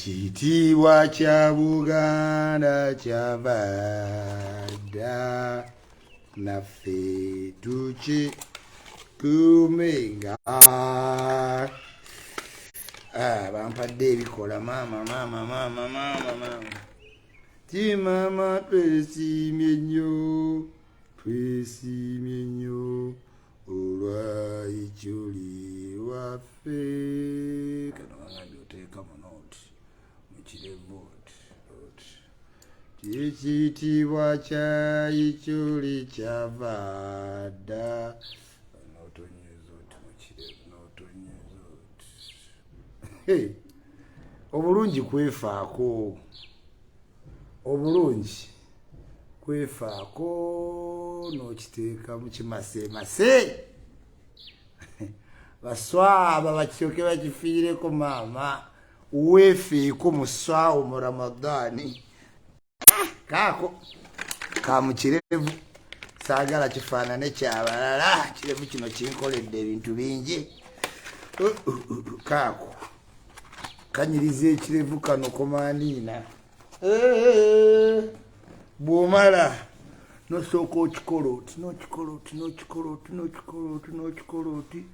Ekitiibwa kya Buganda kyava dda, naffe tukikuumenga. Ah, bampadde ebikola maama maama maama maama maama ti maama, twesiimye nnyo, twesiimye nnyo olwa Ikyuli waffe. Kano bangambye oteeka muno oti mukirevu oti oti ekitiibwa kya Ikyuli kyava dda, notonyeza oti mukirevu, notonyeza oti. Obulungi kwefaako, obulungi kwefaako, n'okiteeka mu kimaseemase, baswaba bakyoke bakifiireko. Maama, weefeeko muswawo mu Ramadaani. Kaako kamukirevu, saagala kifaanane kyabalala. Kirevu kino kinkoledde ebintu bingi. Kaako kanyiriza ekirevu kano komandiina. Bw'omala nosooka okikola oti, nokikola oti, nokikola oti, nokikola oti, nokikola oti,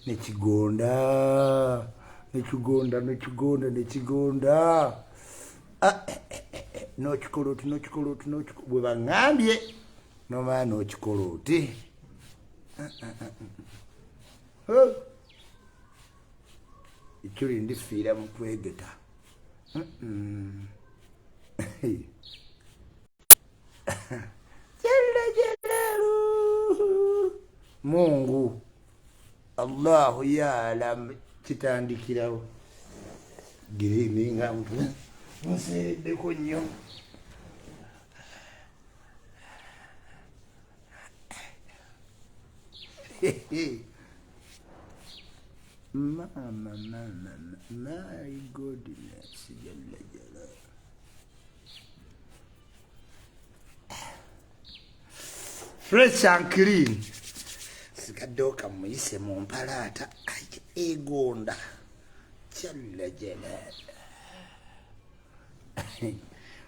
nekigonda, nekigonda, nekigonda, nekigonda. Ah, eh, eh, eh, nokikola oti, nokikola oti, bwe baŋŋambye, nomala nokikola oti. Ah, ah, Ekyuli ndifiira mu kwegeta. Jalla jalaluhu, Mungu Allahu yalam. Kitandikirawo girini nga nseereddeko nnyo. Mama, mama, my goodness, jalla jalal. Fresh and clean. Sigaddewo kamuyise mu mpalaata egonda. Jalla jalal.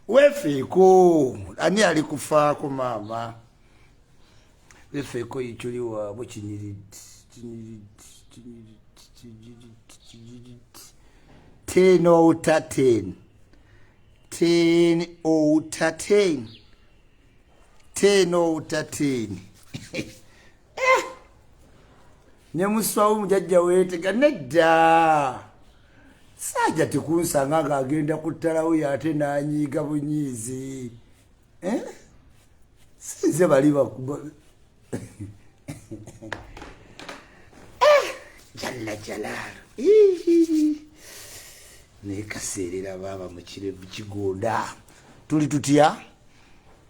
Weefeeko, ani ali kufaako maama? Weefeeko, Ikyuli waabwe kinyiridde, kinyiridde, kinyiridde, kinyiridde, kinyiridde. 10 out of 10, 10 out of 10, 10 out of 10. Ne muswawo mujajja weetega nedda, saaja tekunsanga ng'agenda ku ttalawo, ate n'anyiiga bunyiizi. Eh? Sinze bali bakuba. Jalla jalaalu, naye kaseerera baaba mu kirevu kigonda. Tuli tutya?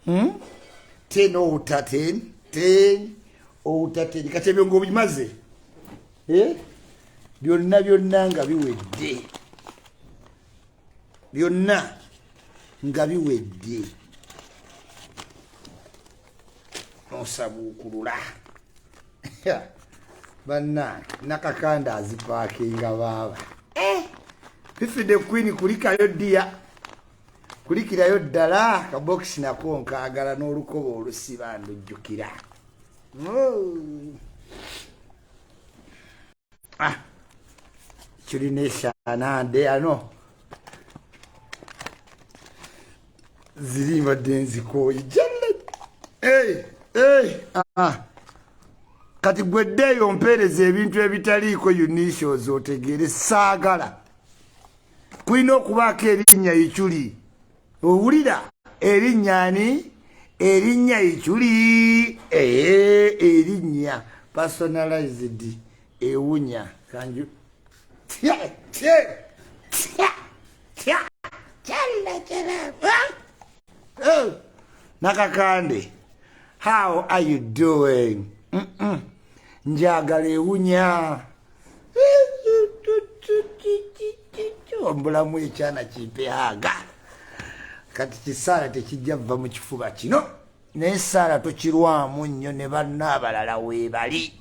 Hmm? 10 out of 10, 10 out of 10. Kati ebyo ng'obimaze, eh? Byonna byonna nga biwedde, byonna nga biwedde, nosabuukulula. Bannange, nakakanda azipaakinga baaba. Eh! Fifide Queen, kulikayo ddiya, kulikirayo ddala. Kabokisi nako nkaagala n'olukoba olusiba ndujjukira. Oh. Ah. Kirina esyanande ano ziri, mbadde nzikooye. Jalla. Hey, hey, ah. Kati gweddeeyo mpeereza ebintu ebitaliiko initials, otegeere saagala. Kulina okubaako erinnya Ikyuli. Owulira erinnya ani? Erinnya Ikyuli, erinnya personalized ewunya kanju. Tya, tya, tya, tya, jalla jalal. Oh, nakakande, how are you doing? Njagala ewunya ombulamu ekyana kimpehaga. Kati kisaala tekijja va mu kifuba kino, naye saala tokirwamu nnyo ne banna abalala weebali.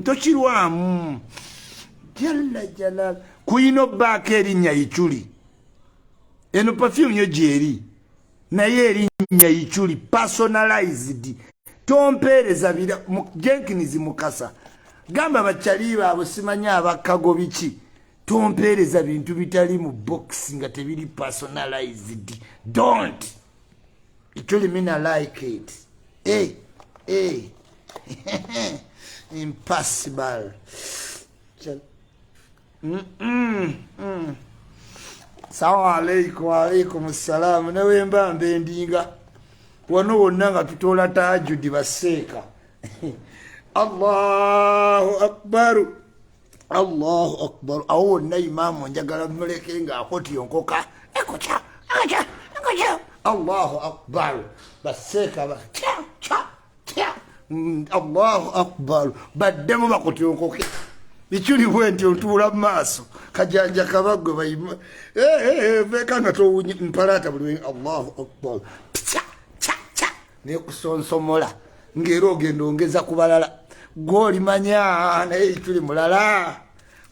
Tokirwamu. Jalla jalal. Kuyina obbaako erinnya Ichuli. Eno perfume yo gyeri, naye erinnya Ichuli personalized. Tompeereza bira Jenkins Mukasa, gamba bakyali baabo simanyi abakago biki. Tompeereza bintu bitali mu box nga tebiri personalized. Don't. Ichuli mina like it. Hey, hey. Impossible. Salamu alaikum. Alaikum salamu. Newemba mbendinga wano wonna nga tutoola tahajjudi baseeka. Allahu akbaru, Allahu akbaru. Awo wonna imaamu njagala muleke ng'akotyonkoka ekoca ekoca ekoca. Allahu akbaru baseeka ba tya tya tya. Allahu akbaru baddemu bakotyonkoke. Ichuli bwe nti ontuula mu maaso kajanja kabagwe bayima veeka nga towunye mpalaata buli. Allahu akbar tya tya tya nekusonsomola ng'era ogenda ongeza ku balala gw'olimanya, naye Ichuli mulala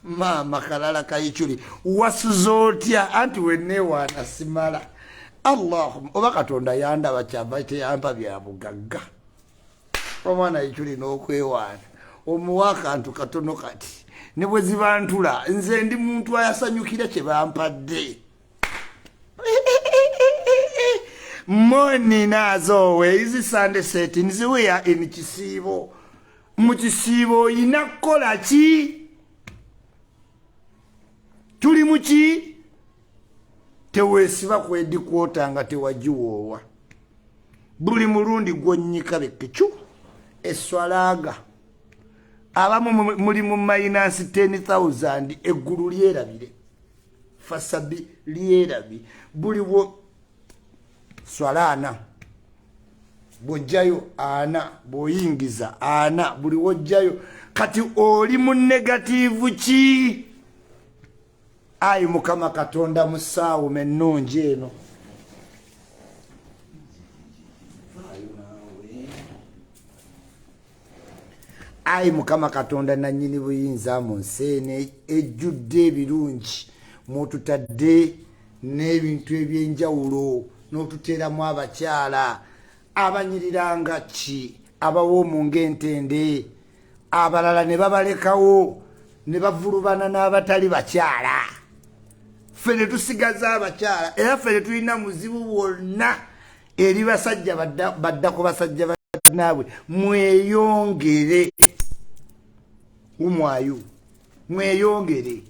maama kalala ka Ichuli. Wasuza otya? Anti wenneewaana simala. Allahumma, oba Katonda yandaba kyava teyampa bya bugagga. Omwana Ichuli n'okwewaana omuwa akantu katono kati ne bwe zibantula. Nze ndi muntu ayasanyukira kye bampadde. Morning as always, Sunday settings. We are in kisiibo. Mu kisiibo oyina kukola ki? Tuli mu ki? Teweesiba kwedikwota nga tewagiwoowa. Buli mulundi gwonnyika bekicu eswalaaga abamu muli mu minus 10,000. Eggulu lyerabire, fasabi lyerabi. Buli bwo swala ana, bw'ojjayo ana, bw'oyingiza ana, buli wojjayo kati oli mu negative ki? Ayi Mukama Katonda, mu ssaawuma ennungi eno. Ayi Mukama Katonda nannyini buyinza, mu nsi eno ejjudde ebirungi mwotutadde n'ebintu ebyenjawulo, n'otuteeramu abakyala abanyiriranga ki, abawoomu ng'entende, abalala ne babalekawo ne bavulubana n'abatali bakyala, ffe ne tusigaza abakyala. Era ffe ne tulina muzibu bwonna eri basajja badda ku basajja bannaabwe. Mweyongere umwayu, mweyongere.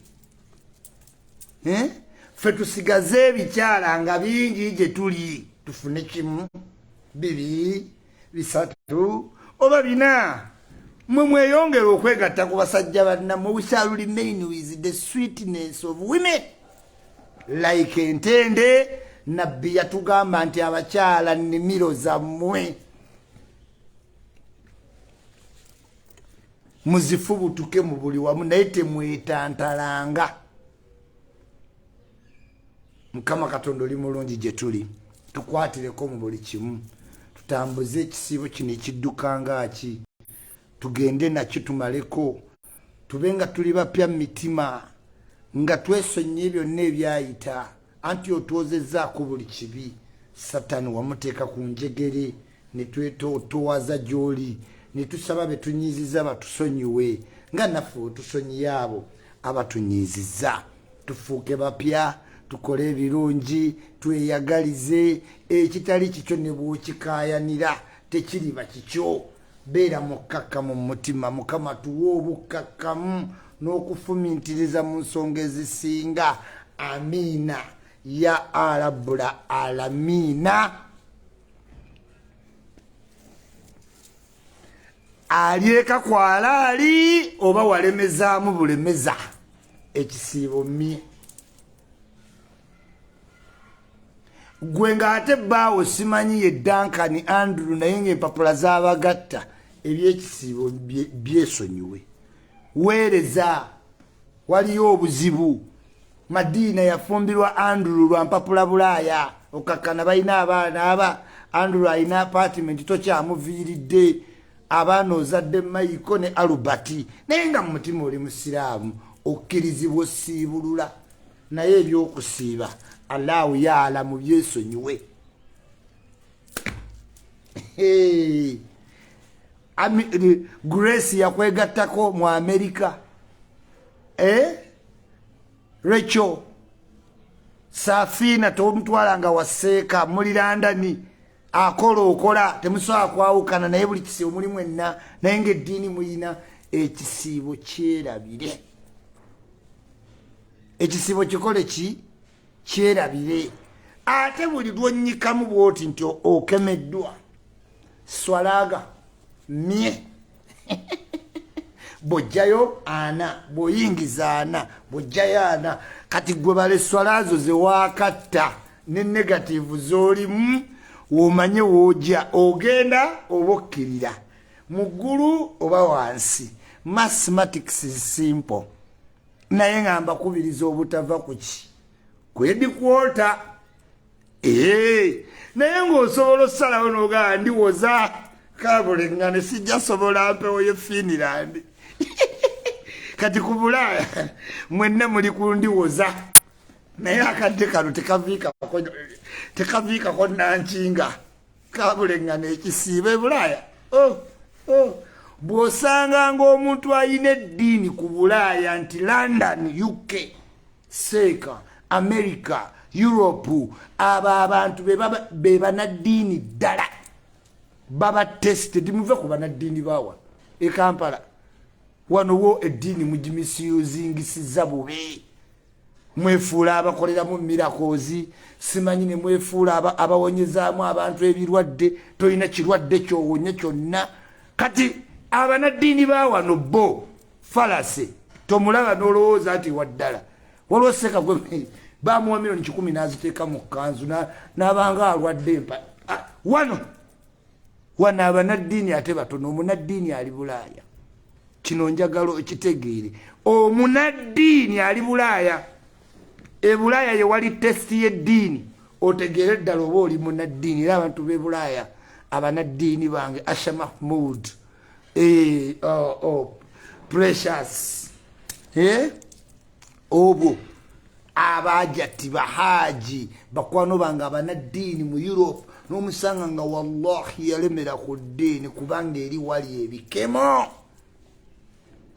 Ffe tusigaze ebikyala nga bingi gye tuli, tufune kimu, bibiri, bisatu oba bina. Mwe mweyongere okwegatta ku basajja bannammwe. We shall remain with the sweetness of women like entende. Nabbi yatugamba nti abakyala nnimiro zammwe, muzifubutuke mu buli wamu, naye temwetantalanga. Mukama Katonda, oli mulungi gye tuli, tukwatireko mu buli kimu, tutambuze ekisiibo kino ekidduka ngaaki, tugende nakyo tumaleko, tube nga tuli bapya mu mitima, nga twesonyiye byonna ebyayita. Anti otwozezzaako buli kibi. Satani wamuteeka ku njegere ne twetowaza gy'oli, ne tusaba be tunyiiziza batusonyiwe nga naffe wetusonyiye abo abatunyiiziza. Tufuuke bapya, tukole ebirungi, tweyagalize. Ekitali kikyo ne bwokikaayanira tekiriba kikyo. Beera mukkakkamu mu mutima. Mukama, tuwe obukkakkamu n'okufumintiriza mu nsonga ezisinga. Amiina ya arabula alamiina. Alyeka kwalaali oba walemezaamu bulemeza ekisiibo mmye gwe ng'ate bbaawo simanyi ye Duncan Andrew, naye ng'empapula z'abagatta ebyekisiibo byesonyiwe. Weereza waliyo obuzibu. Madiina yafumbirwa Andrew lwa mpapula Bulaaya, okakkana balina abaana aba Andrew alina apartment, tokyamuviiridde abaana, ozadde Maiko ne Albert, naye nga mu mutima oli musiraamu. Okkirizibwa osiibulula, naye ebyokusiiba Allahu yaalamu, byesonyiwe. Hey. Grace yakwegattako mu Amerika, eh? Rachel Safina tomutwala nga waseeka muli Landani, akola okola, temusobola kwawukana, naye buli kisiibo muli mwenna, naye ngaeddiini muyina. Ekisiibo kyerabire, ekisiibo kikole ki? Kyerabire. Ate buli lwonyikamu bwoti nti okemeddwa, swalaga mye, bw'ojjayo 40, bw'oyingiza 40, bw'ojjayo 40. Kati gwe bala eswala zo zewaakatta ne negative z'olimu, womanye woojja ogenda oba okkirira mu ggulu oba wansi. Mathematics is simple, naye nga mbakubiriza obutava ku ki? Ku headquarter. Ee, naye ng'osobola osalawo n'ogamba, "Ndiwoza kabuleŋŋane, sijja sobola mpewo ye Finland." Kati ku Bulaaya mwenna muli ku ndiwoza, naye akadde kano tekaviikako nankinga kabuleŋŋane ekisiiba e Bulaaya. Oh. Bw'osanga ng'omuntu ayina eddiini ku Bulaaya nti London, UK, seeka America, Europe, abo abantu be banaddiini ddala, baba tested. Muve ku banaddiini bawa e Kampala wano, wo eddiini mugimisusingisiza bubi, mwefuula abakoleramu miracles, simanyi ne mwefuula abawonyezaamu abantu ebirwadde. Tolina kirwadde kyowonye kyonna. Kati abanaddiini ba wano bo falase, tomulaba n'olowooza nti waddala. Waliwo seeka gwe bamuwa 100 000 n'aziteeka mu kanzu n'abanga alwadde empa. Ah, wano wano abanaddiini ate batono. Omunaddiini ali Bulaaya, kino njagala okitegeere, omunaddiini ali Bulaaya. E Bulaaya ye wali test y'eddiini, otegeere ddala oba oli munaddiini. Era abantu b'e Bulaaya, abanaddiini bange, Asha Mahmud, oh, Precious, obwo abajati bahaji, bakwano bange abanaddiini mu Europe, n'omusanga nga wallahi yalemera ku ddiini, kubanga eri wali ebikemo,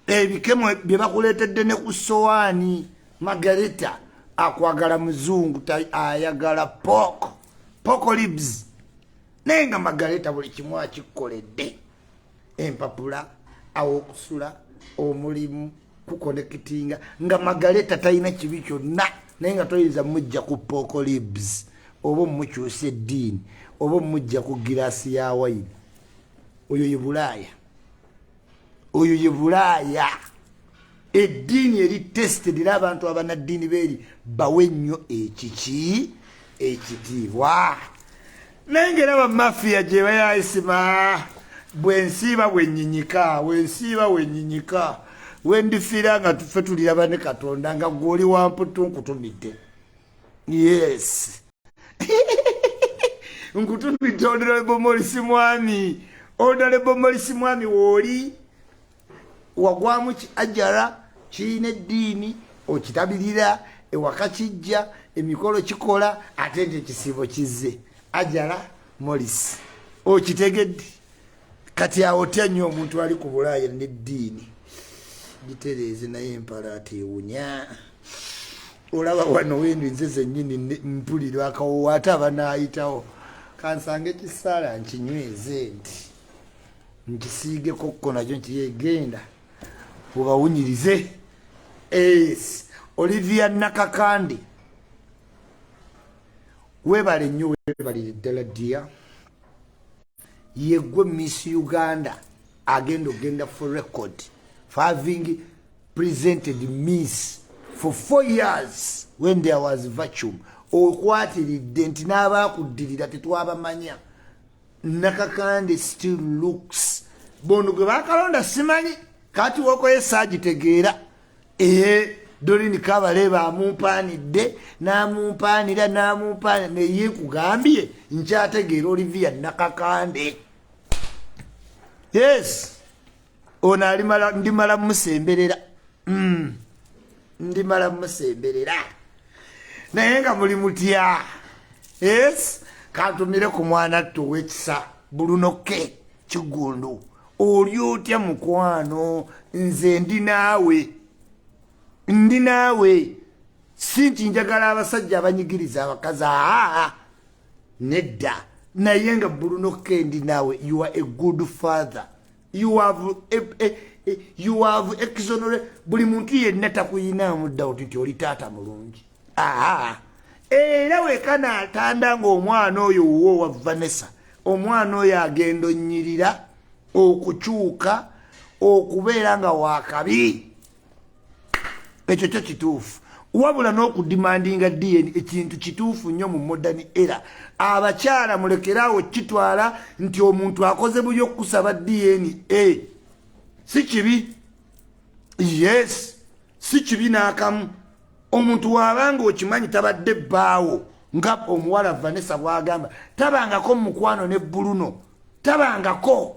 ebikemo bye bakuleetedde ne ku sowaani. Margareta akwagala muzungu, ayagala pork ribs, naye nga Margareta buli kimu akikoledde, empapula, awokusula, omulimu, kukonekitinga, nga Margareta talina kibi kyonna, naye nga toyinza mujja ku pork ribs oba omukyusa eddiini oba omujja ku girasi ya wayini. Oyo ye Bulaaya, oyo ye Bulaaya. Eddiini eri tested, era abantu abanaddiini beeri bawe nnyo ekiki? Ekitiibwa. Naye ngaera bamafiya gye bayayisima, bwensiiba bwenyinyika, bwensiiba bwenyinyika, wendifiira nga tufe tuliraba ne Katonda nga gwoli wamputu. Nkutumidde, yes, nkutumidde, Honorable Morisi Mwami, Honorable Morisi Mwami, wooli wagwamu ki ajara kirina eddiini, okitabirira ewaka, kijja emikolo kikola, ate nti ekisiibo kizze. Ajara Morris, okitegedde? Kati awo otya nnyo omuntu ali ku Bulaaya neddiini gitereeze, naye empala atewunya. Olaba wano wendi nze zennyini mpulira akawowo, ate abanaayitawo kansange ekisaala nkinyweze nti nkisiigekokko nakyo nti yegenda obawunyirize. Es Olivia Nakakandi, weebale nnyo, weebalire ddala ddiya. Yeggwe Miss Uganda agenda ogenda for record for having presented Miss for 4 years when there was vacuum. Okwatiridde nti n'abaakuddirira tetwabamanya. Nakakande still looks bono gwe bakalonda, simanyi kati wokoye saagitegeera. Ee, Dorini Kabaleba amumpaanidde, n'amumpaanira, n'amumpaanira, naye nkugambye nkyategeera Olivia Nakakande. Yes, ono alimala, ndimala musemberera. Ndimala musemberera, naye nga muli mutya? Yes, kantumire ku mwana tto ow'ekisa Bruno K Kiggundu. Oli otya, mukwano? Nze ndi naawe, ndi naawe. Si nti njagala abasajja abanyigiriza abakazi, aa, nedda. Naye nga Bruno K, ndi naawe. You are a good father. You have exonere buli muntu yenna takuyinaamu doubt nti oli taata mulungi. Aa, era wekanaatanda ng'omwana oyo wuwo wa Vanessa, omwana oyo agenda onnyirira okukyuka okubeera nga wakabi. Ekyo kyo kituufu. Wabula n'okudemandinga DNA ekintu kituufu nnyo mu modern era. Abakyala, mulekeraawo kitwala nti omuntu akoze buli okusaba DNA si kibi. Yes, si kibi n'akamu. Omuntu waabanga okimanyi tabadde bbaawo, nga omuwala Vanessa bw'agamba, tabangako mukwano ne Bruno, tabangako.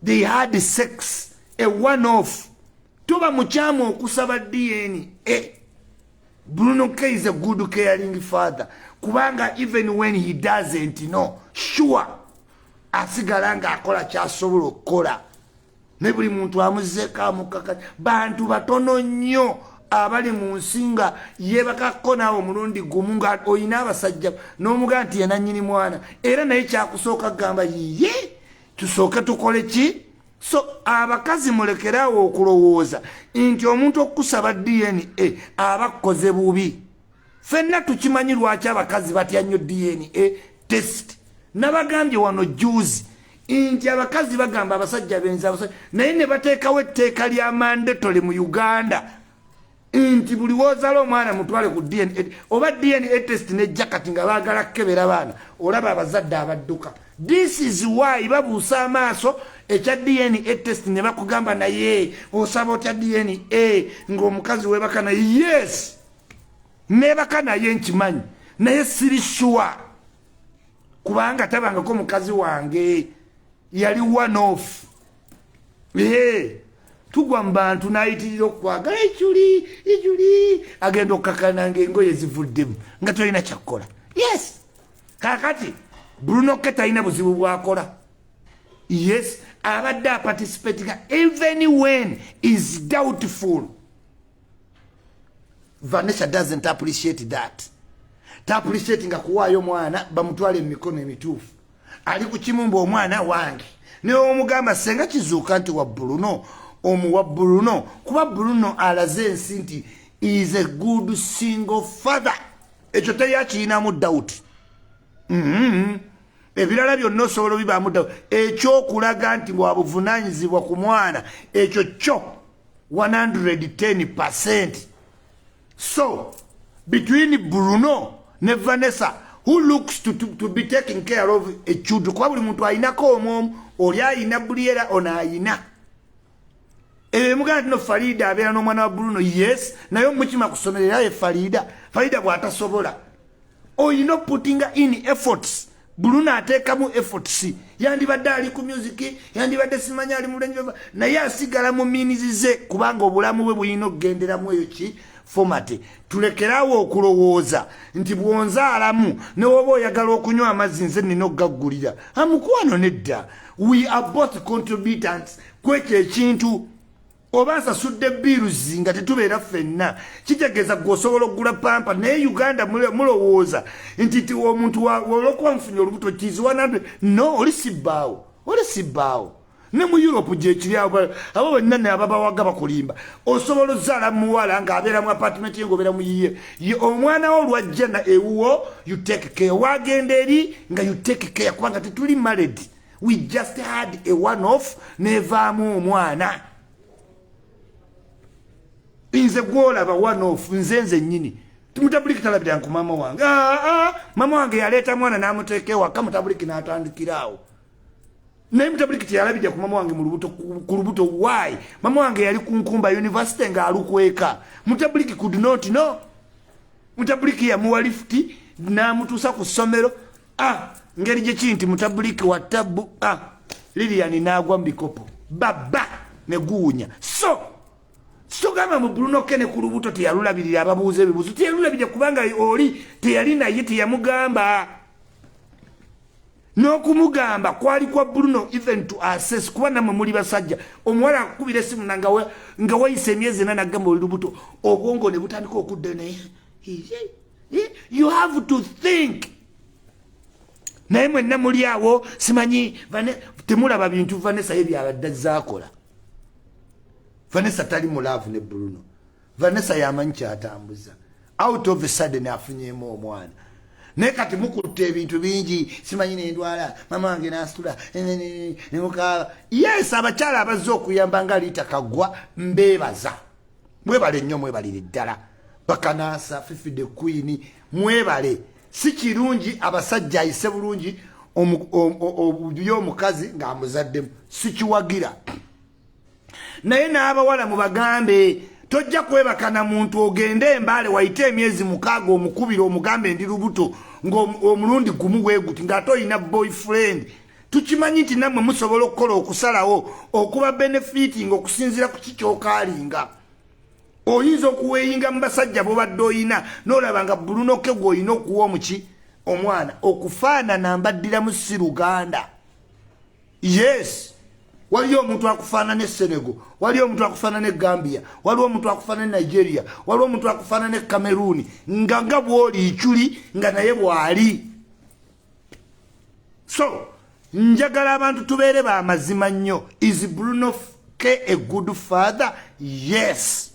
They had sex, a one off. Tuba mukyamu okusaba DNA. Bruno K is a good caring father, kubanga even when he doesn't know sure, asigala ng'akola kyasobola okukola. Ne buli muntu amuzeeko amukaka. Bantu batono nnyo abali mu nsi nga yeebakako naawe omulundi gumu, nga oyina abasajja n'omugaa nti yenannyini mwana, era naye kyakusooka kugamba yiye, tusooke tukole ki? So abakazi, mulekeraawo okulowooza nti omuntu okukusaba DNA aba akoze bubi. Ffenna tukimanyi lwaki abakazi batya nnyo DNA test. Nabagambye wano juzi nti abakazi bagamba abasajja benzi, abasajja, naye ne bateekawo etteeka lya mandatory mu Uganda nti buli woozala omwana mutwale ku DNA oba DNA test. Nejja kati nga baagala kukebera baana, olaba abazadde abadduka. This is why babuusa amaaso ekya DNA test ne bakugamba, naye osaba otya DNA ng'omukazi weebaka naye? Yes, neebaka naye, nkimanyi, naye siri sure kubanga tabangako mukazi wange, yali one off. Ee, tugwa mu bantu n'ayitirira okwagala ejuli ejuli, agenda okukakana nga engoye zivuddemu nga tolina kyakkola. Yes, kakati Bruno K talina buzibu bwakola. Yes, abadde aparticipatinga even when is doubtful. Vanessa doesn't appreciate that. Taappreciate nga kuwaayo mwana bamutwale emikono emituufu. Ali ku kimu mbu omwana wange. Naye omugamba, senga kizuuka nti wa Bruno, omuwa Bruno, kuba Bruno alaze ensi nti is a good single father. Ekyo teyakiyinamu doubt. Ebirala byonna osobola obibaamu doubt. Ekyokulaga nti wabuvunanyizibwa ku mwana, ekyo kyo 110. So between Bruno ne Vanessa, who looks to be taking care of a children? Kuba buli muntu ayinako omwomu, oli ayina buliera, ono ayina ebyo. Muganda tino Farida abeera n'omwana wa Bruno. Yes, naye omukima kusomero era ye Farida. Farida bw'atasobola, oyina putting in efforts. Bruno ateekamu efforts. Yandibadde ali ku music, yandibadde simanya ali mulenje, naye asigala mu means ze, kubanga obulamu bwe bulina okugenderamu eyo ki format. Tulekerawo okulowooza nti bwonzaalamu, ne woba oyagala okunywa amazzi, nze nina okugaggulira. Amukwano, nedda. We are both contributants kwekyo ekintu. Oba nsasudde bills nga tetubeera ffenna, kitegeeza gwe osobola okugula pampers. Naye Uganda mulowooza nti ti omuntu olwokuba mufunye olubuto kizi 100. No, oli sibbaawo, oli sibbaawo. Ne mu Europe gyekiri. Abo bonna ne ababawaga bakulimba. Osobola ozaala muwala ng'abeera mu apartment ye, ng'obeera mu yiye. Ye omwana wo lwajja na ewuwo, you take care. Wagenda eri nga you take care, kubanga tetuli married. We just had a one off, nevaamu omwana. Nze gwolaba one off, nze nnyini mutabuliki talabira nku mama wange. Ah, ah, mama wange yaleeta mwana n'amuteeka ewaka, mutabuliki n'atandikiraawo. Naye mutabuliki teyalabidde ku mama wange mu lubuto, ku lubuto. Why? Mama wange yali ku Nkumba University ng'alukweka. Mutabuliki could not know. Mutabuliki yamuwa lifuti n'amutuusa ku ssomero. Ah, ngeri gye kiri nti mutabuliki wa tabu. Ah, Lilian n'agwa mu bikopo baba ne guwunya. So Sitogamba mu Bruno K ne ku lubuto teyalulabirira. Ababuuza ebibuuzo, teyalulabirira kubanga oli teyali naye, teyamugamba. N'okumugamba kwali kwa Bruno even to assess, kuba nammwe muli basajja. Omuwala akukubira esimu nga wayisa emyezi 4, nagamba oli lubuto, obwongo ne butandika okudda. Naye you have to think. Naye mwenna muli awo, simanyi temulaba bintu Vanessa ye byabadde zaakola. Vanessa tali mu love ne Bruno. Vanessa yamanyi kyatambuza. Out of a sudden afunyemu omwana, naye kati mukutta ebintu bingi. Simanyi nendwala, mama wange nasitula nemukaaba. Yes, abakyala abazze okuyamba nga Liita Kaggwa, mbeebaza, mwebale nnyo, mwebalire ddala. Bakanasa Fifi the Queen, mwebale. Si kirungi abasajja ayise bulungi omukazi ng'amuzaddemu, sikiwagira. Naye n'abawala mubagambe, tojja kwebaka na muntu ogende embaale wayite emyezi 6, omukubira omugambe ndi lubuto ng'omulundi gumu bweguti ng'ate olina boyfriend. Tukimanyi nti nammwe musobola okukola okusalawo okuba benefiting okusinziira ku kikyokaalinga. Oyinza okuweeyinga mu basajja bobadde oyina, n'olaba nga Bruno K gwe olina okuwa omuki omwana okufaanana. Mbaddiramu, si Luganda. Yes, waliyo omuntu akufaanana e Senegal, waliyo omuntu akufaanana e Gambia, waliwo omuntu akufaanana e Nigeria, waliwo omuntu akufaanana e Cameroon, nga bwoli ikyuli nga naye bwali. So njagala abantu tubeere bamazima nnyo. Is Bruno K a good father? Yes.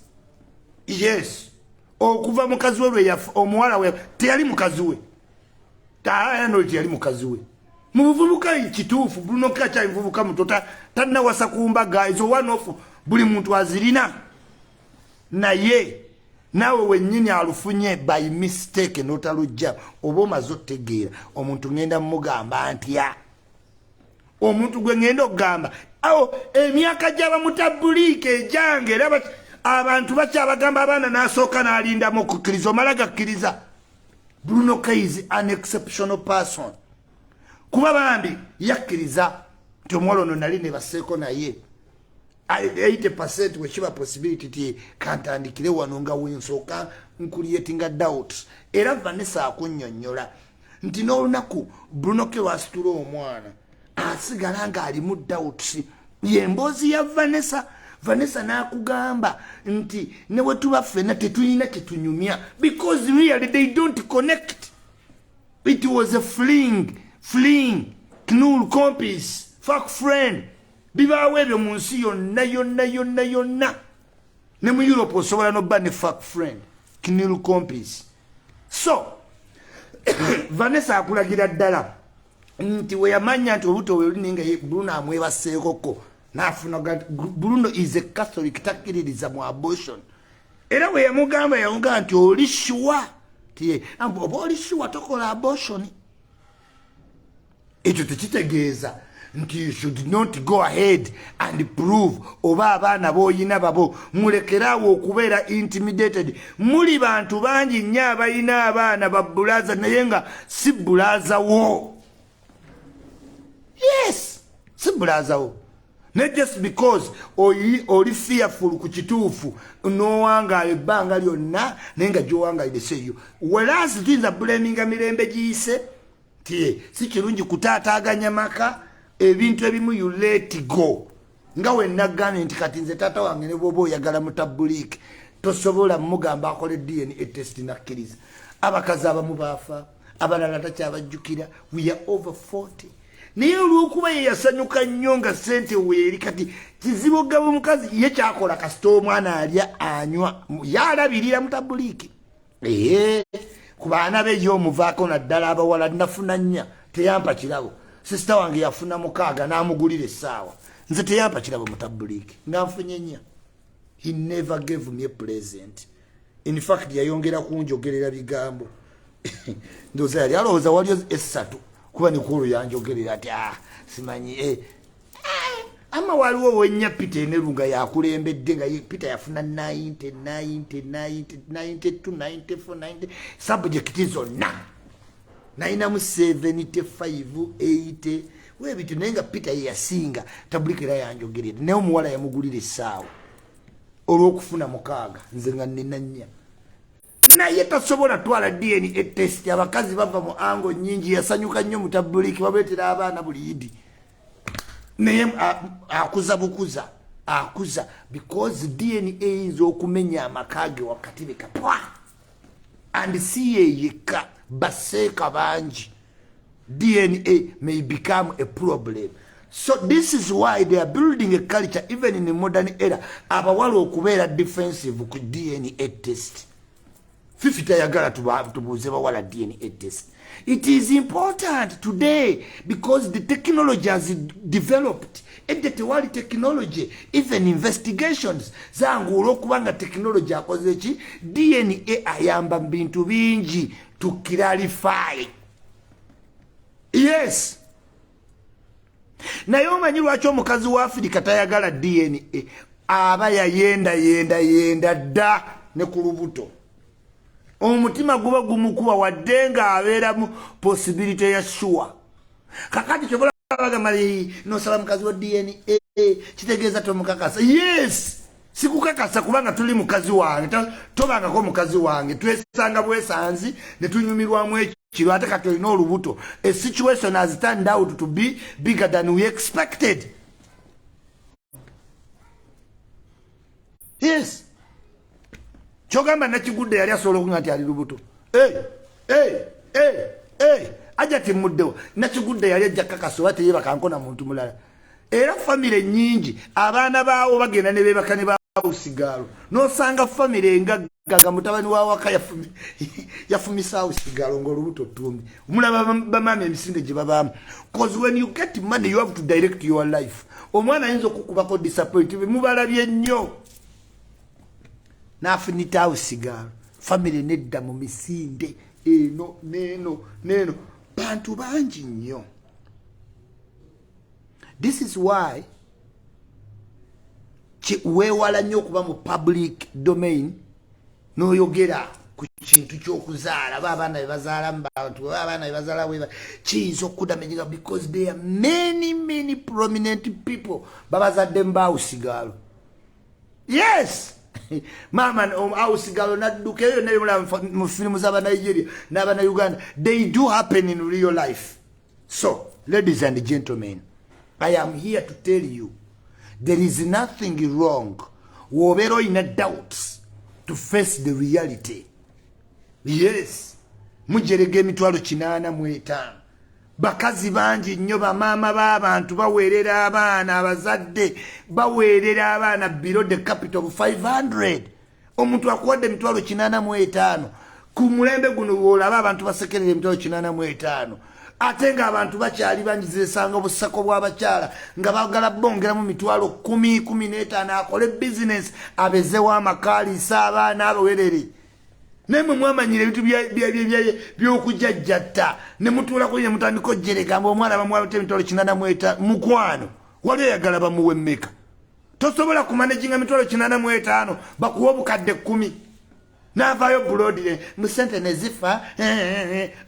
Okuva mukazi we lwe omuwala we teyali mukazi we, taayano teyali mukazi we mu buvubuka. Kituufu, Bruno K akyali muvubuka muto, tannawasa ku mbaga ezo one off buli muntu azirina. Naye naawe wennyini alufunye by mistake n'otalujja, oba omaze otegeera omuntu ŋŋenda mugamba ntya, omuntu gwe ŋŋenda okugamba awo emyaka gy'abamutabuliika ejange. Era abantu bakyabagamba abaana n'asooka n'alindamu okukkiriza, omala gakkiriza. Bruno K is an exceptional person, kuba bambi yakkiriza nti omuwala ono nali nebaseeko naye 80 wekiba possibility ti kantandikire wano nga wensooka ncreatinga doubt. Era Vanessa akunnyonnyola nti n'olunaku Bruno K lwasitula omwana asigala ng'alimu doubts. Yemboozi ya Vanessa. Vanessa n'akugamba nti ne bwe tuba ffenna tetulina kyetunyumya, because really they don't connect. It was a fling, knul kompis, fuck friend. Bibaawo ebyo mu nsi yonna yonna yonna yonna. Ne mu Europe osobola nobba ne fuck friend, knul kompis. So Vanessa akulagira ddala nti weyamanya nti olubuto weluli, naye nga Bruno amwebaseekoko nafuna. Bruno is a Catholic, takkiririza mu abortion. Era bwe yamugamba, yamugamba nti oli sure ti oba oli sure tokola abortion. Ekyo tekitegeeza nti you should not go ahead and prove oba abaana b'oyina babo. Mulekeraawo okubeera intimidated. Muli bantu bangi nnyo abalina abaana babulaza, naye nga si bulaza wo. Yes, si bulaza wo, ne just because oli fearful ku kituufu n'owangaala ebbanga lyonna, naye nga gy'owangaalire seeyo. Whereas tuyinza blaminga mirembe giyise ti si kirungi kutaataaganya maka. Ebintu ebimu you let go. Nga wenagambye nti kati nze taata wange ne bwoba oyagala mutabuliike, tosobola mugamba akole DNA test nakkiriza. Abakazi abamu baafa, abalala takyabajjukira. We are over 40, naye olwokuba ye yasanyuka nnyo nga sente weeri, kati kizibu ogaba omukazi. Ye kyakola kasita omwana alya, anywa, yalabirira mutabuliike. Ee, ku baana be ye omuvaako, naddala abawala. Nafuna nnya, teyampa kirabo. Sisita wange yafuna 6 n'amugulira essaawa. Nze teyampa kirabo mutabuliike nga nfunye nnya. He never gave me a present. In fact, yayongera kunjogerera bigambo. Ndowooza yali alowooza waliyo esatu, kuba nikwolwo yanjogerera ati, ah, simanyi, eh. Ama waliwo wenya Peter Eneru nga yakulembedde, nga Peter yafuna 90 90 90 92 94 90 subject zonna, nayinamu 75 80 webityo, naye nga Peter ye yasinga. Tabulika era yanjogerera, naye omuwala yamugulira essaawa. Olw'okufuna 6, nze nga nnina 4, naye tasobola twala DNA test. Abakazi bava mu ango nyingi. Yasanyuka nnyo mutabuliki, babeetera abaana buli Idi, naye akuza bukuza akuza, because DNA eyinza okumenya amaka ge wakati bekapwa. And si yeyekka, baseeka bangi. DNA may become a problem. So this is why they are building a culture, even in the modern era, abawala okubeera defensive ku DNA test. Fifi tayagala tubuuze bawala DNA test. It is important today because the technology has developed. Edda tewali technology. Even investigations zangu, olwokuba nga technology akoze ki, DNA ayamba mu bintu bingi to clarify. Yes, naye omanyi lwaki omukazi wa Afirika tayagala DNA? Aba yayenda yenda yenda dda ne ku lubuto, omutima guba gumukuba, wadde nga abeeramu possibility ya sure. Kakati kyobola bagamba, nosaba mukazi wa DNA, kitegeeza tomukakasa. Yes, sikukakasa kubanga tuli mukazi wange, tobangako mukazi wange, twesanga bwesanzi ne tunyumirwamu ekiro. Ate kati olina olubuto, a situation has turned out to be bigger than we expected. Yes, kyogamba Nakigudde yali asobola okuga nti ali lubuto. Ajja timuddewo. Nakigudde yali ajja kakasa oba teyebaka na muntu mulala. Era famire nyingi abaana baawo bagenda ne beebaka ne bawusigaalo, nosanga famire engagga nga mutabani wa waka yafumisa awusigaalo ngaolubuto tumbi. Omulaba bamaami emisinde gye babaamu, 'cause when you get money, you have to direct your life. Omwana ayinza okukubako disappoint, mubalabye nnyo n'afunita awusigaalo, famire nedda mu misinde eno neeno neeno, bantu bangi nnyo. This is why weewala nnyo okuba mu public domain n'oyogera ku kintu ky'okuzaala, ba abaana be bazaala mu bantu, ba abaana be bazaala bwe kiyinza okudamaginga, because there are many, many prominent people babazadde mu baawusigaalo. Yes, mama awusigalo nadduka. Eyo yonna mu firimu z'Abanigeria n'Abanauganda, they do happen in real life. So ladies and gentlemen, I am here to tell you there is nothing wrong wobeera olina doubts to face the reality. Yes, mujerega emitwalo 85. Bakazi bangi nnyo, bamaama b'abantu baweerera abaana, abazadde baweerera abaana below the capital of 500. Omuntu akuwadde emitwalo 85 ku mulembe guno, woolaba abantu basekerera emitwalo 85, ate ng'abantu bakyali bangi. Zesanga obusako bw'abakyala nga bagala bongeramu mitwalo 10, 15, akole bizinesi, abezewo amaka, aliisa abaana, abawerere. Naye mwe mwamanyira ebintu by'okujajjatta ne mutuulako ne mutandika ojeregamba omwana bamuwate emitwalo 85. Mukwano, wali oyagala bamuwe mmeka? Tosobola kumanaginga mitwalo 85, bakuwa obukadde 10, navaayo bulodire mu sente nezifa.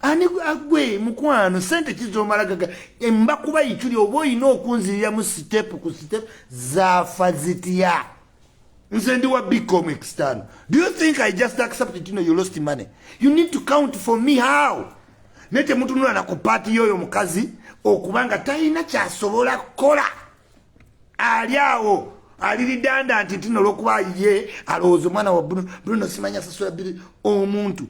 Ani agwe mukwano, sente kizomala gaga mbakuba ikyuli oba olina okunziriramu step ku step. Zaafa zitya? Nze ndi wa BCom external. Do you think I just accept it? You know you lost money, you need to count for me how. Naye temutunula na ku part y'oyo omukazi okubanga talina kyasobola kukola, ali awo aliridanda nti tino olwokuba ye alowooza omwana wa Bruno simanya sasula biri. Omuntu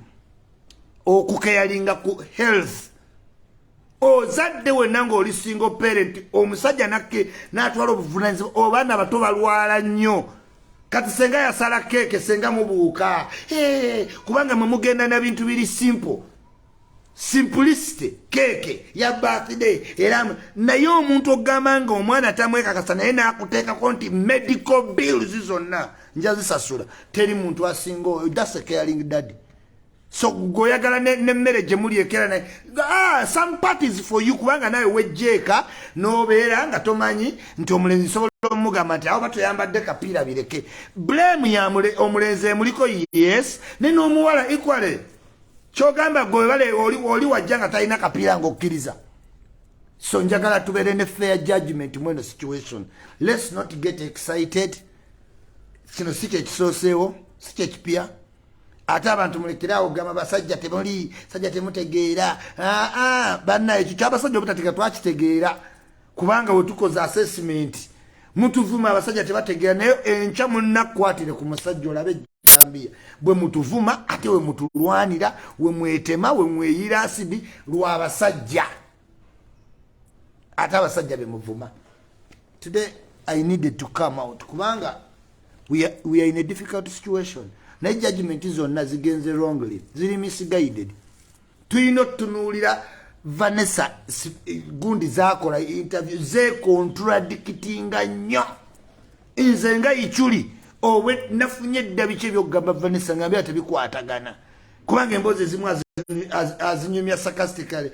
okukeyalinga ku health, ozadde wenna ng'oli single parent, omusajja nakke n'atwala obuvunanyizibwa, obaana bato balwala nnyo. Kati senga yasala keeke, senga mubuuka, kubanga mwe mugenda na bintu biri simple, simplicity, keeke ya birthday era. Naye omuntu ogamba nga omwana tamwekakasa, naye nakuteekako nti medical bills zonna nja zisasula, teri muntu asinga oyo. That's a caring daddy. So goyagala nemmere gye muli ekera naye, some parties for you, kubanga nawe wejjeeka n'obeera nga tomanyi nti omulenzi nsobola omugamba nti awo batoyambadde kapiira bireke. Blame ya omulenzi emuliko, yes, ne n'omuwala equally. Kyogamba gwe bale oli wajja nga talina kapiira ng'okkiriza. So njagala tubeere ne fair judgment mweno situation. Let's not get excited. Kino si kyekisooseewo, si kyekipya. Ate abantu mulekeraawo gamba basajja temuli sajja temutegeera. Aa, banna, ekyo kyabasajja obutategeera twakitegeera, kubanga wetukoze assessment mutuvuma abasajja tebategeera. Naye enkya munnakwatire ku musajja olabe ejambiya bwe mutuvuma, ate we mutulwanira, we mwetema, we mweyira asidi lwabasajja, ate abasajja bemuvuma. Today I needed to come out kubanga we are in a difficult situation, naye judgment zonna zigenze wrongly, ziri misguided. Tulina otutunuulira Vanessa gundi zakola interview zecontradictinga nnyo. Nze nga Ichuli obwe nafunye edda biki ebyokugamba Vanessa nga mbya tebikwatagana, kubanga emboozi ezimu azinyumya sarcastically,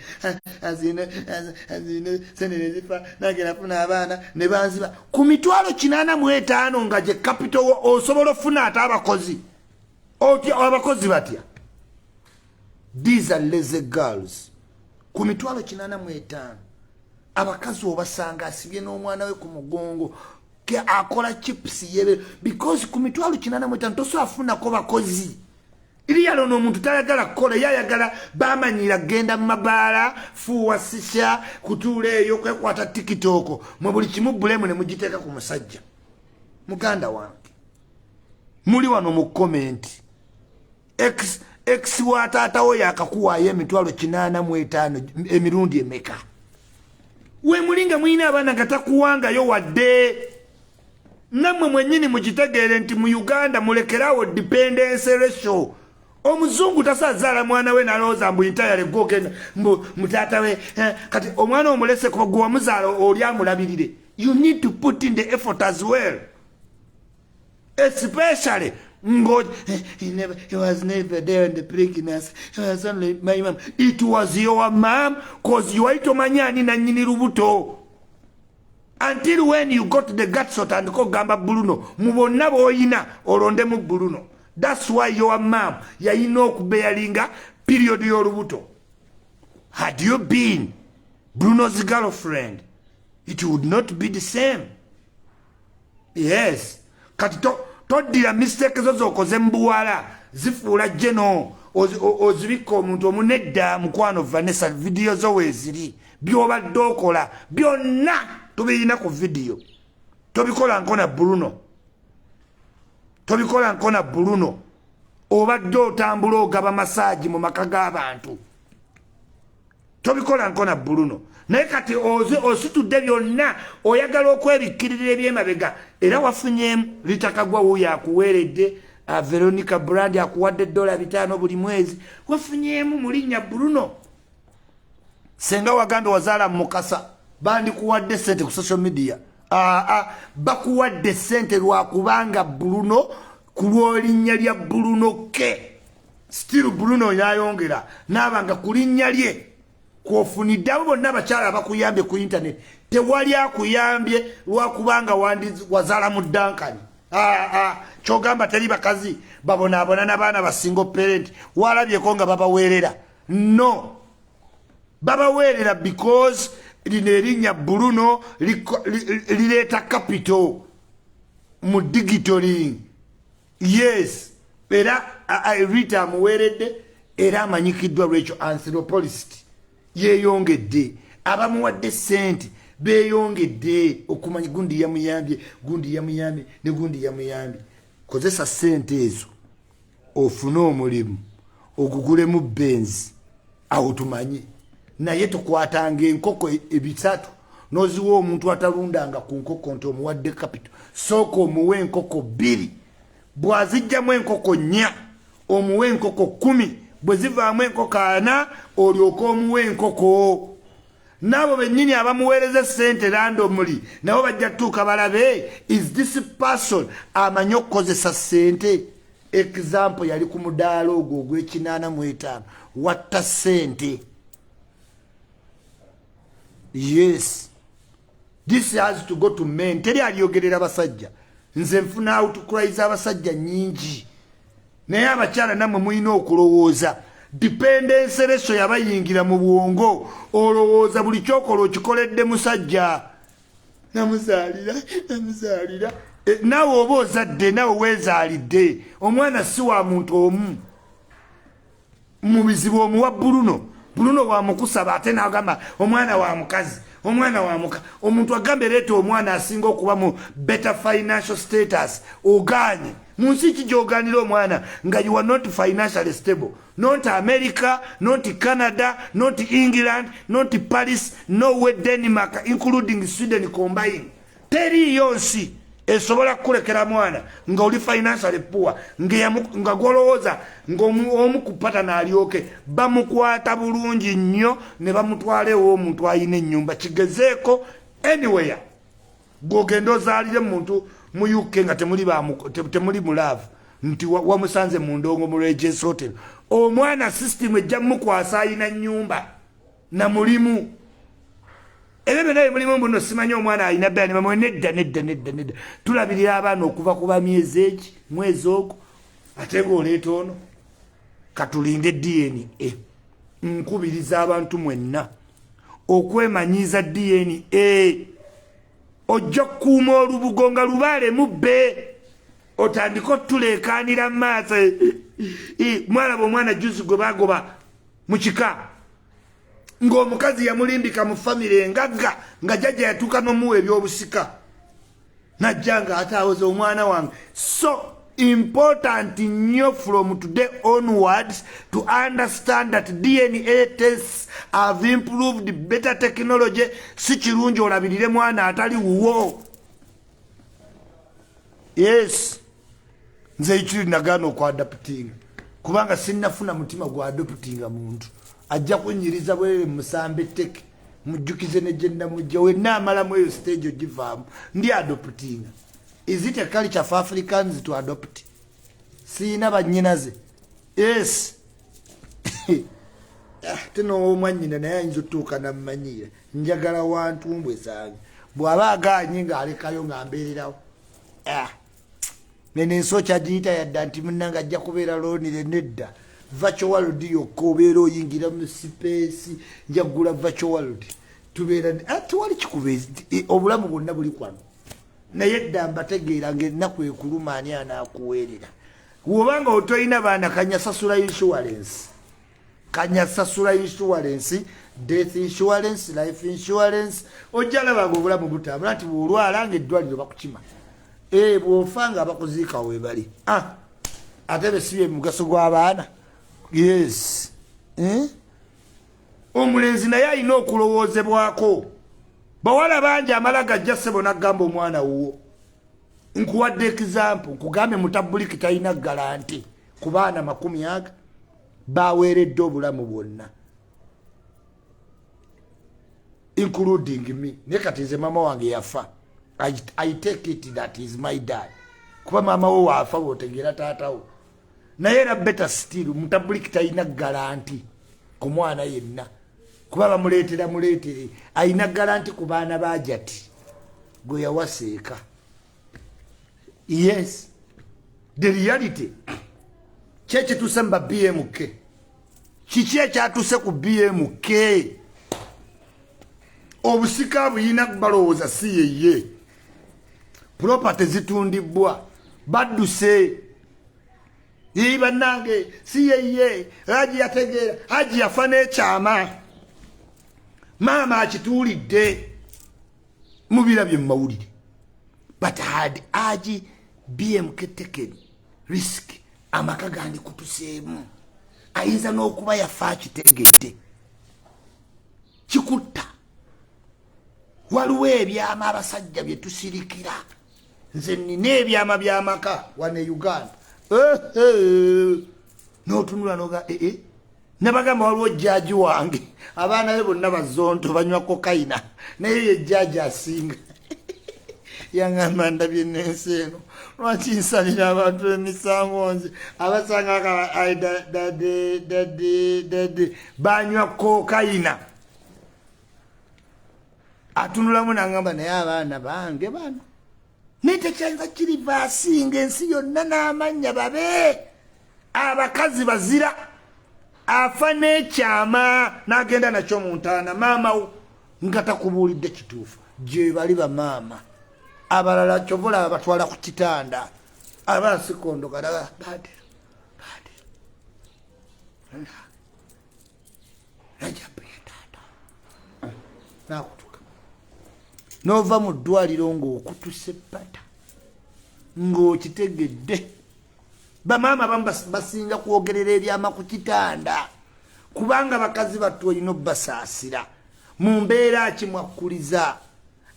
azine sente nezifa, nange nafuna abaana ne banziba ku 805,000 nga gye capital. Osobola ofuna ate abakozi otya? Abakozi batya? These are lazy girls. Ku 805,000 abakazi obasanga asibye n'omwana we ku mugongo, akola chips yebe, because ku 805,000 tosobola funako bakozi. Iriyalo n'omuntu tayagala kukola, ye ayagala bamanyira genda mu mabaala, fuuwa sisha, kutuula eyo, kwekwata TikTok. Mwe buli kimu blame ne mugiteeka ku musajja. Muganda wange, muli wano mu comment, ex wa taatawo yakakuwaayo 805,000 emirundi emeka? We muli nga mulina abaana nga takuwangayo wadde. Nammwe mwennyini mukitegeere nti mu Uganda mulekerawo dependence ratio. Omuzungu tasazaala mwana we nalowooza mbu intayale gwogenda mbu mutaata we. Kati omwana omulese kuba gwe wamuzaala, oli amulabirire. You need to put in the effort as well, especially ngo he was never there in the pregnancy, he was only my mom. It was your mom 'cause you wali tomanyi ani nannyini lubuto until when you got the guts otandika okugamba Bruno mu bonna b'oyina olondemu Bruno. That's why your mom yayina okubeyalinga period y'olubuto. Had you been Bruno's girlfriend, it would not be the same. Yes, kati toddira mistake zo zokoze mu buwala zifuula geno ozibikka omuntu omunedda. Mukwano Vanessa, vidiyo zo weeziri, byobadde okola byonna tubirina ku vidiyo. Tobikola nkona Bruno, tobikola nkona Bruno. Obadde otambula ogaba massage mu maka g'abantu, tobikola nkona Bruno. Naye kati ositudde byonna, oyagala okwebikkirira ebyemabega. Era wafunyemu litakagwa wuuyo akuweeredde, Veronica Brand akuwadde $5 buli mwezi, wafunyemu mu linnya Bruno. Senga wagambye wazaala mukasa, bandikuwadde sente ku social media. Aa, bakuwadde sente lwakubanga Bruno, ku lw'olinnya lya Bruno ke still Bruno yayongera naabanga ku linnya lye kwofunidde. Abo bonna abakyala abakuyambye ku internet, tewali akuyambye lwakubanga wazaala mu Dankani. Kyogamba teri bakazi babonaabona n'abaana ba single parent walabyeko nga babaweerera? No, babaweerera because lino erinnya Bruno lireeta capital mu digitaling. Yes, era Rita amuweeredde era amanyikiddwa lwekyo. Anthropologist yeyongedde, abamuwadde sente beyongedde okumanya gundi yamuyambye, gundi yamuyambye ne gundi yamuyambye. Kozesa sente ezo ofune omulimu, ogugulemu Benz, awo tumanye. Naye tukwatanga enkoko ebisatu noziwa omuntu atalundanga ku nkoko nti omuwadde capital. Sooka omuwe enkoko 2, bw'azijjamu enkoko 4, omuwe enkoko 10, bwe zivaamu enkoko 40, olyoke omuwe enkoko. Naabo bennyini abamuweereza sente randomly nabo bajja tutuuka balabe, is this person amanyi okukozesa sente? Example, yali ku mudaala ogwo ogw'e85, watta sente. Yes, this has to go to men. Teri aliyogerera basajja. Nze nfuna outcries abasajja nyingi, naye abakyala nammwe mulina okulowooza. Dependence ratio yabayingira mu bwongo, olowooza buli kyokola okikoledde musajja. Namuzaalira, namuzaalira. Naawe oba ozadde, naawe weezaalidde omwana, si wa muntu omu. Mu bizibu omuwa Buluno, Buluno wamukusaba, ate nagamba omwana wa mukazi, omwana wa muka. Omuntu agambe leeta omwana asinga okuba mu better financial status, oganye. Mu nsi ki gyoganira omwana nga you are not financially stable? Not America, not Canada, not England, not Paris, Norway, Denmark, including Sweden combine. Teriiyo nsi esobola kukulekera mwana nga oli financially poor, nga gwolowooza ngaomu kupata naalyoke bamukwata bulungi nnyo ne bamutwala ew'omuntu ayina ennyumba. Kigezeeko anywhere gwogenda ozaalire muntu mu UK nga temuli mu love, nti wamusanze mu ndongo mu Regents Hotel. Omwana system ejja mukwasa ayina nnyumba na mulimu. Ebyo byonna byemulimu mbuno simanyi omwana alina bani bamwe. Nedda, nedda, nedda, nedda. Tulabirira abaana okuva ku bamyezi eki, mwezi ogwo, ate ngaoleeta ono. Katulinde DNA. Nkubiriza abantu mwenna okwemanyiiza DNA. Ojja kukuuma olubugo nga lubaale mubbe, otandike otuleekaanira mu maaso. Mwalaba omwana juzi gwe bagoba mu kika, ng'omukazi yamulimbika mu famire engagga, nga jjajja yatuuka n'omuwa ebyobusika, najja nga ate awoza omwana wange. So important nnyo from today onwards to understand that DNA tests have improved, better technology. Si kirungi olabirire mwana atali wuwo. Yes, nze ekiri nagaana okuadoptinga kubanga sinnafuna mutima gwa adoptinga muntu ajja kunyiriza bwerere musambe etteke mujjukize ne gye namujja. Wenna amalamu eyo stage ogivaamu ndi adoptinga. Is it a culture for Africans to adopt? Siina bannyinaze. Yes, tinowomwannyina naye ayinza otuuka nammanyiira. Njagala wantumbwe zange, bw'aba aganye ng'alekayo nga mbeererawo. Ah. Nene ensi okyagiyita yadda nti munange ajja kubeera lonely. Nedda, virtual world yokka obeera oyingira mu space. Njagula virtual world tubeera. Ah, tewali kikubeezi, obulamu bwonna buli kwano. Naye dda mbategeera ngaennaku ekuluma, ani anaakuweerera wobanga otolina baana? Kanyasasula insurance, kanyasasula insurance, death insurance, life insurance. Ojja labanga obulamu butambula nti bwolwala nga eddwaliro bakukima, bw'ofa nga abakuziika webali. Ah, ate besibye mugaso gw'abaana. Yes, eh? Omulenzi naye alina okulowoozebwako. Bawala bangi amala gajja ssebo naggamba omwana wuwo. Nkuwadde example, nkugambye mutabuliki talina guarantee ku baana 20 aga baweeredde obulamu bwonna, including me. Naye kati nze maama wange yafa, I take it that is my dad, kuba maama wo waafa bwotegeera taatawo. Naye era better still, mutabuliki talina guarantee ku mwana yenna kuba bamuleetera muleetere. Alina guarantee ku baana bajati gwe yawaseeka. Yes, the reality kyekituuse mu ba BMK. Kiki ekyatuuse ku BMK? Obusika buyina balowooza si yeye. Property zitundibwa, badduse. Ii, bannange, si yeye. Haji yategeera, Haji yafa n'ekyama, maama akituulidde mubirabye mu mawulire. But had Haji BMK taken risk, amaka gandikutuseemu. Ayinza n'okuba yafa akitegedde. Kikutta. Waliwo ebyama abasajja bye tusirikira. Nze nina ebyama by'amaka wano e Uganda. N'otunula noga ee eh, nabagamba waliwo jjaaji wange, abaana be bonna bazonto, banywa kokayina, naye ye jjaaji asinga. Yaŋŋamba, ndabye n'ensi eno, lwaki nsalira abantu emisango? Nze abasanga dade banywa kokayina. Atunulamu naŋŋamba, naye abaana bange bano, naye tekyayinza kiriva asinga ensi yonna n'amannya babe abakazi bazira. Afa n'ekyama n'agenda nakyo mu ntaana, maama wo nga takubuulidde kituufu. Gye bali bamaama. Abalala kyova olaba batwala ku kitanda, abalala sikondoka badero badero Rajabu ye taata nakutuka nova mu ddwaliro ng'okutuse pata ng'okitegedde. Bamaama abamu basinga kwogerera ebyama ku kitanda, kubanga bakazi battu olina obbasaasira mu mbeera kimwakkuliza.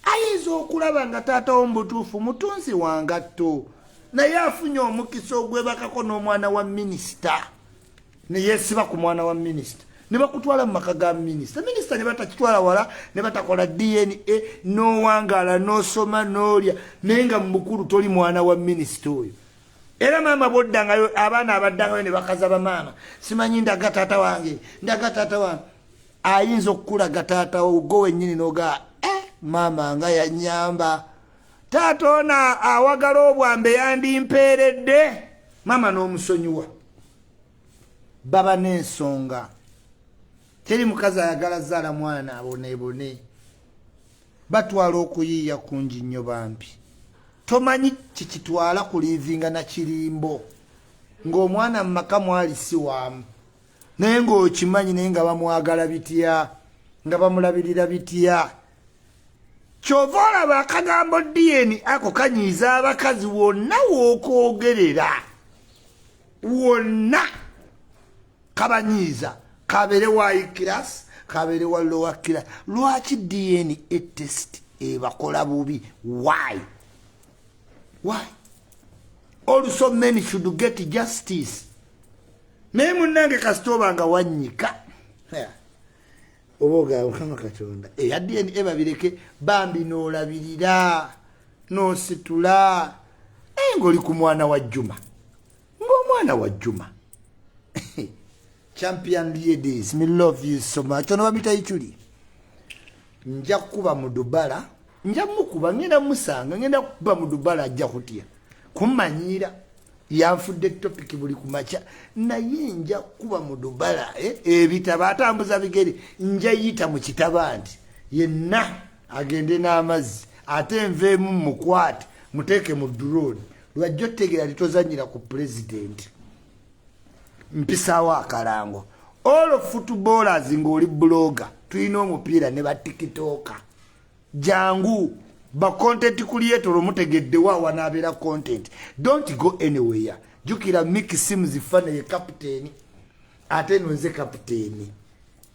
Ayinza okulaba nga taata wo mubutuufu mutunzi wa ngatto, naye afunye omukisa ogwebakako n'omwana wa minisita, ne yeesiba ku mwana wa minisita, ne bakutwala mu maka ga minisita, minisita ne batakitwala wala, ne batakola DNA, n'owangaala n'osoma n'olya, naye nga mu bukulu toli mwana wa minisita oyo. Era maama bwoddangayo, abaana abaddangayo ne bakaza bamaama, simanyi ndaga taata wange, ndaga taata wange, ayinza okukulaga taata wo go wennyini n'ogaa, eh, maama nga yanyamba, taata ono awagala obwambe yandimpeeredde. Maama n'omusonyiwa, baba n'ensonga. Teri mukazi ayagala zaala mwana abonebone, batwala okuyiiya kungi nnyo bambi. Tomanyi kikitwala kuliivinga na kirimbo ng'omwana mu maka mwali si waamu, naye ng'okimanyi, naye nga bamwagala bitya, nga bamulabirira bitya. Kyova olaba akagambo DNA ako kanyiiza abakazi wonna w'okwogerera wonna kabanyiiza, kabeere wa class, kabeere wa lower class. Lwaki DNA test ebakola bubi? Why? Why? Also men should get justice. Naye munnange, kasita oba nga wannyika oba ogamba Mukama Katonda eya DNA babireke bambi, n'olabirira n'ositula, naye ng'oli ku mwana wa Juma, ng'omwana wa Juma. Champion ladies, me love you so much. Ono bamita Ichuli, nja kukuba mu dubala, nja mukuba, ngenda musanga, ngenda kukuba mu dubala, ajja kutya kummanyiira. Yanfudde topic buli kumakya, naye nja kukuba mu dubala, eh? Ebitabo atambuza bigere, nja yita mu kitaba nti yenna agende n'amazzi, ate nveemu mukwate muteeke mu drone. Lwajja otegeera litozanyira ku pulezidenti. Mpisaawo akalango, all footballers, ng'oli blogger, tulina omupiira ne ba TikToker, jangu ba content creator, omutegeddewo awanaabeera content. Don't go anywhere. Jjukira Mick Sims fana ye kapiteeni, ate no nze kapiteeni,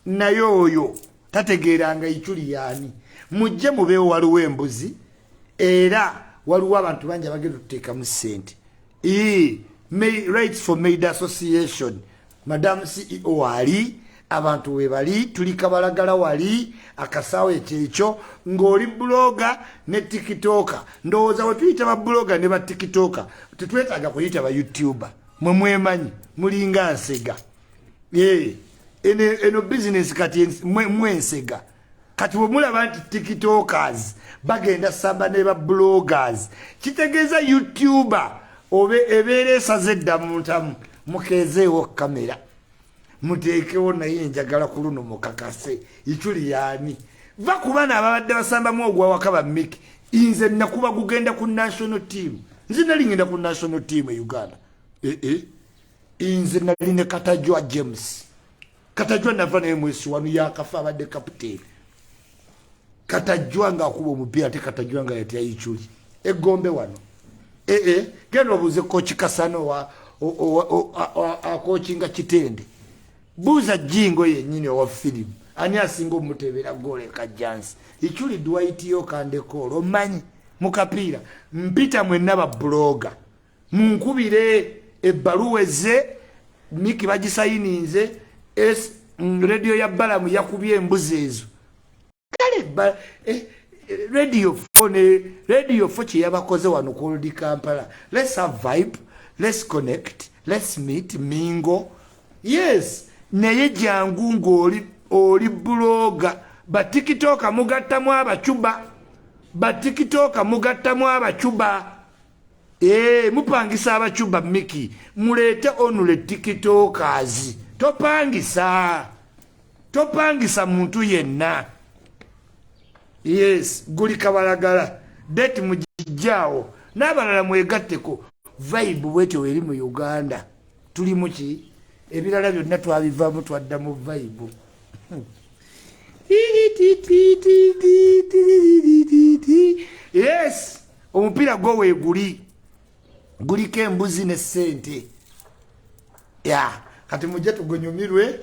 naye oyo tategeeranga Ichuli yaani. Mujje mubeewo, waliwo embuzi era waliwo abantu bangi abagenda otuteekamu ssente. Rights for Maid Association, Madam CEO ali, abantu we bali, tuli Kabalagala, wali akasaawo ekyekyo. Ng'oli blogger ne TikToker, ndowooza we tuyita ba blogger ne ba TikToker, tetwetaaga kuyita ba YouTuber. Mwe mwemanyi mulinga nsega. Eno bizinesi kati mwensega. Kati bwe mulaba nti TikTokers bagenda samba ne ba bloggers, kitegeeza YouTuber obe ebeera esaze edda mu ntamu. Mukeezeewo kamera muteekewo, naye njagala ku luno mukakase Ichuli yaani. Va ku bana ababadde basambamu ogwawaka ba Miki. Nze nakuba gugenda ku national team, nze nali ngenda ku national team e Uganda. Ee, nze nali ne Katajwa James. Katajwa nava naye mwesi wano, yakafa, abadde kapiteeni. Katajwa ngaakuba omupiira, ate Katajwa nga yatya Ichuli egombe wano. Ee, genda obuuze Coach Kasano akokinga Kitende, buuza Jingo yennyini owa firimu, ani asinga omutebera goal Kajjansi? Ichuli Dwight Kandekolo omanyi mukapiira. Mpita mwenna ba blogger, munkubire ebbaluwa eze Miki bagisayininze. Radio ya Balamu yakubye embuzi ezo. Kale Radio 4 ne Radio 4 kyeyabakoze wano ku Old Kampala. Let's have vibe, let's connect, let's meet mingo. Yes, naye jangu ng'oli oli blogger. Ba TikToker mugattamu abacuba, ba TikToker mugattamu abacuba. Ee, mupangisa abacuba. Miki, muleete onule TikTokers. Topangisa, topangisa muntu yenna. Yes, guli Kabalagala. Date mugijjaawo n'abalala mwegatteko. Vibe bwetyo eri mu Uganda. Tuli muki? Ebirala byonna twabivaamu, twadda mu vibe. Yes, omupiira gwo weeguli, guliko embuzi ne ssente. Ya kati mujje tugunyumirwe.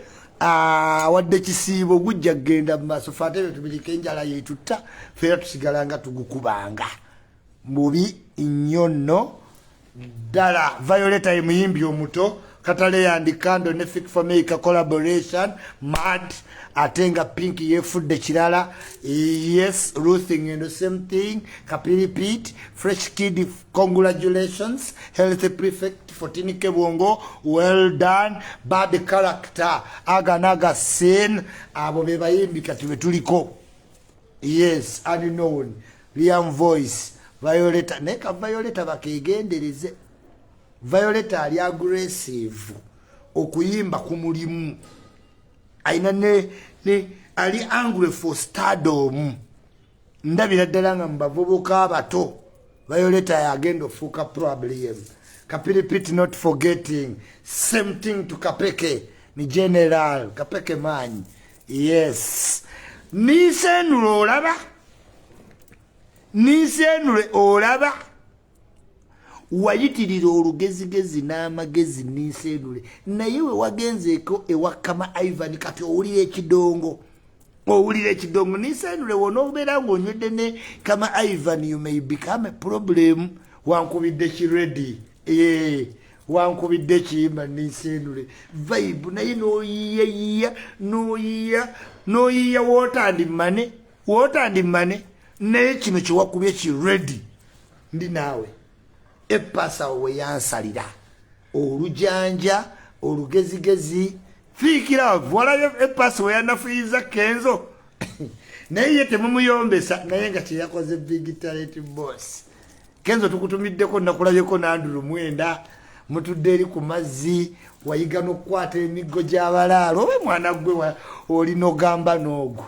Wadde kisiibo gujja kugenda mu maaso, fe ate tubiriko, enjala yetutta, feera tusigala nga tugukubanga mubi nnyo nno ddala. Violeta ye muyimbi omuto. Katale and Kando ne Fik Fameica collaboration mad, ate nga Pink yefudde kirala. Yes, Ruth Ngendo, same thing. Kapilipit, Fresh Kid, congratulations. Health Prefect 14 Kebwongo, well done. Bad Character, Aganaga Sin, abo be bayimbi kati betuliko. Yes, Unknown, Liam Voice, Violeta. Naye ka Violeta bakegendereze. Violeta ali aggressive okuyimba ku mulimu, ayina ne ali angry for stardom. Ndabira ddala nga mubavubuka abato Violeta yagenda ofuuka problem. Kapiripiti, not forgetting, same thing to Kapeke ni General Kapeke maanyi. Yes, nisenule olaba, nisenule olaba wayitirira olugezigezi n'amagezi, ninsenule. Naye we wagenzeeko ewakama Ivan, kati owulira ekidongo, owulira ekidongo. Ninsenule, wonoobeera ng'onywedde ne Kama Ivan, you may become a problem. Wankubidde kiredi, wankubidde kiyimba ninsenule vibe, naye noyiyayiya, noyiya, noyiya wotandimane, wotandimane. Naye kino kyewakubye kiredi, ndi naawe. Epasa we yansalira olujanja olugezigezi. Fiikira walabye epasi we yanafuyiza Kenzo, naye ye temumuyombesa. Naye nga kyeyakoze, big talent boss Kenzo, tukutumiddeko. Nakulabyeko nandulu mwenda mutudde eri ku mazzi, wayiga n'okukwata emiggo gy'abalaalo. Oba mwana gwe olina ogamba n'ogwo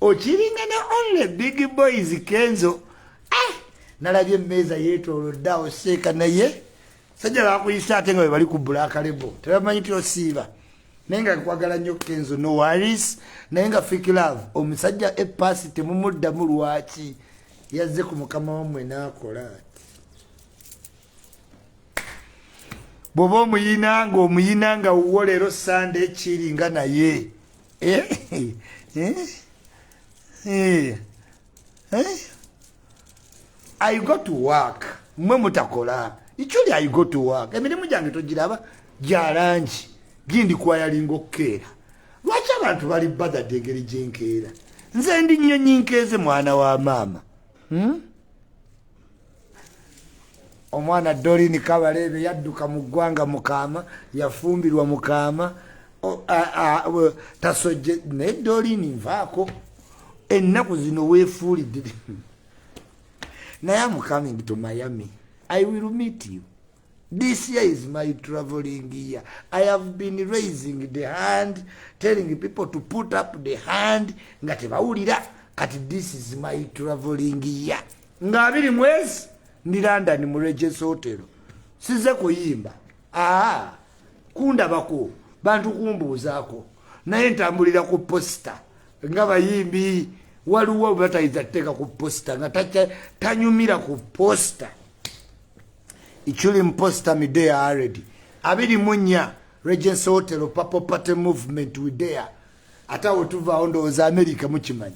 okiringa ne only big boys. Kenzo, ah, nalabye emmeeza yeetoolodde awo seeka, naye sajja bakuyisa ate nga bwe bali ku Black Label, tebamanyi ti osiiba. Naye nga nkwagala nnyo Kenzo, no worries. Naye nga Fik Love, omusajja epasi temumuddamu. Lwaki yazze ku mukama wammwe n'akola ati? Bw'oba omuyina nga omuyina nga wuwo, leero Sande ekiringa naye. Eh, eh, eh, I go to work, mwe mutakola. Ikyoli I go to work, emirimu gyange togiraba gyalangi gindi kwayalinga okukeera. Lwaki abantu bali badadde engeri gyenkeera? Nze ndi nnyonyi nkeeze, mwana wa maama, Omwana Dorini Kabareebe yadduka mu ggwanga mukaama, yafumbirwa mukaama, tasojje. Naye Dorini, nvaako ennaku zino weefuulidde. Naye am coming to Miami, I will meet you. This year is my traveling year. I have been raising the hand, telling people to put up the hand, nga tebawulira. Kati this is my traveling year. Nga 20 mwezi ndi London mu Regents Hotel. Size kuyimba. Aa, kundabako, bantu kumbuuzaako. Naye ntambulira ku poster nga bayimbi waliwo batayinza kuteeka ku poster nga tanyumira ku poster. Ichuli mposta midea already. 24 Regency Hotel, Purple Party Movement, we there. Ate awo tuvaawo, ndowooza America mukimanyi.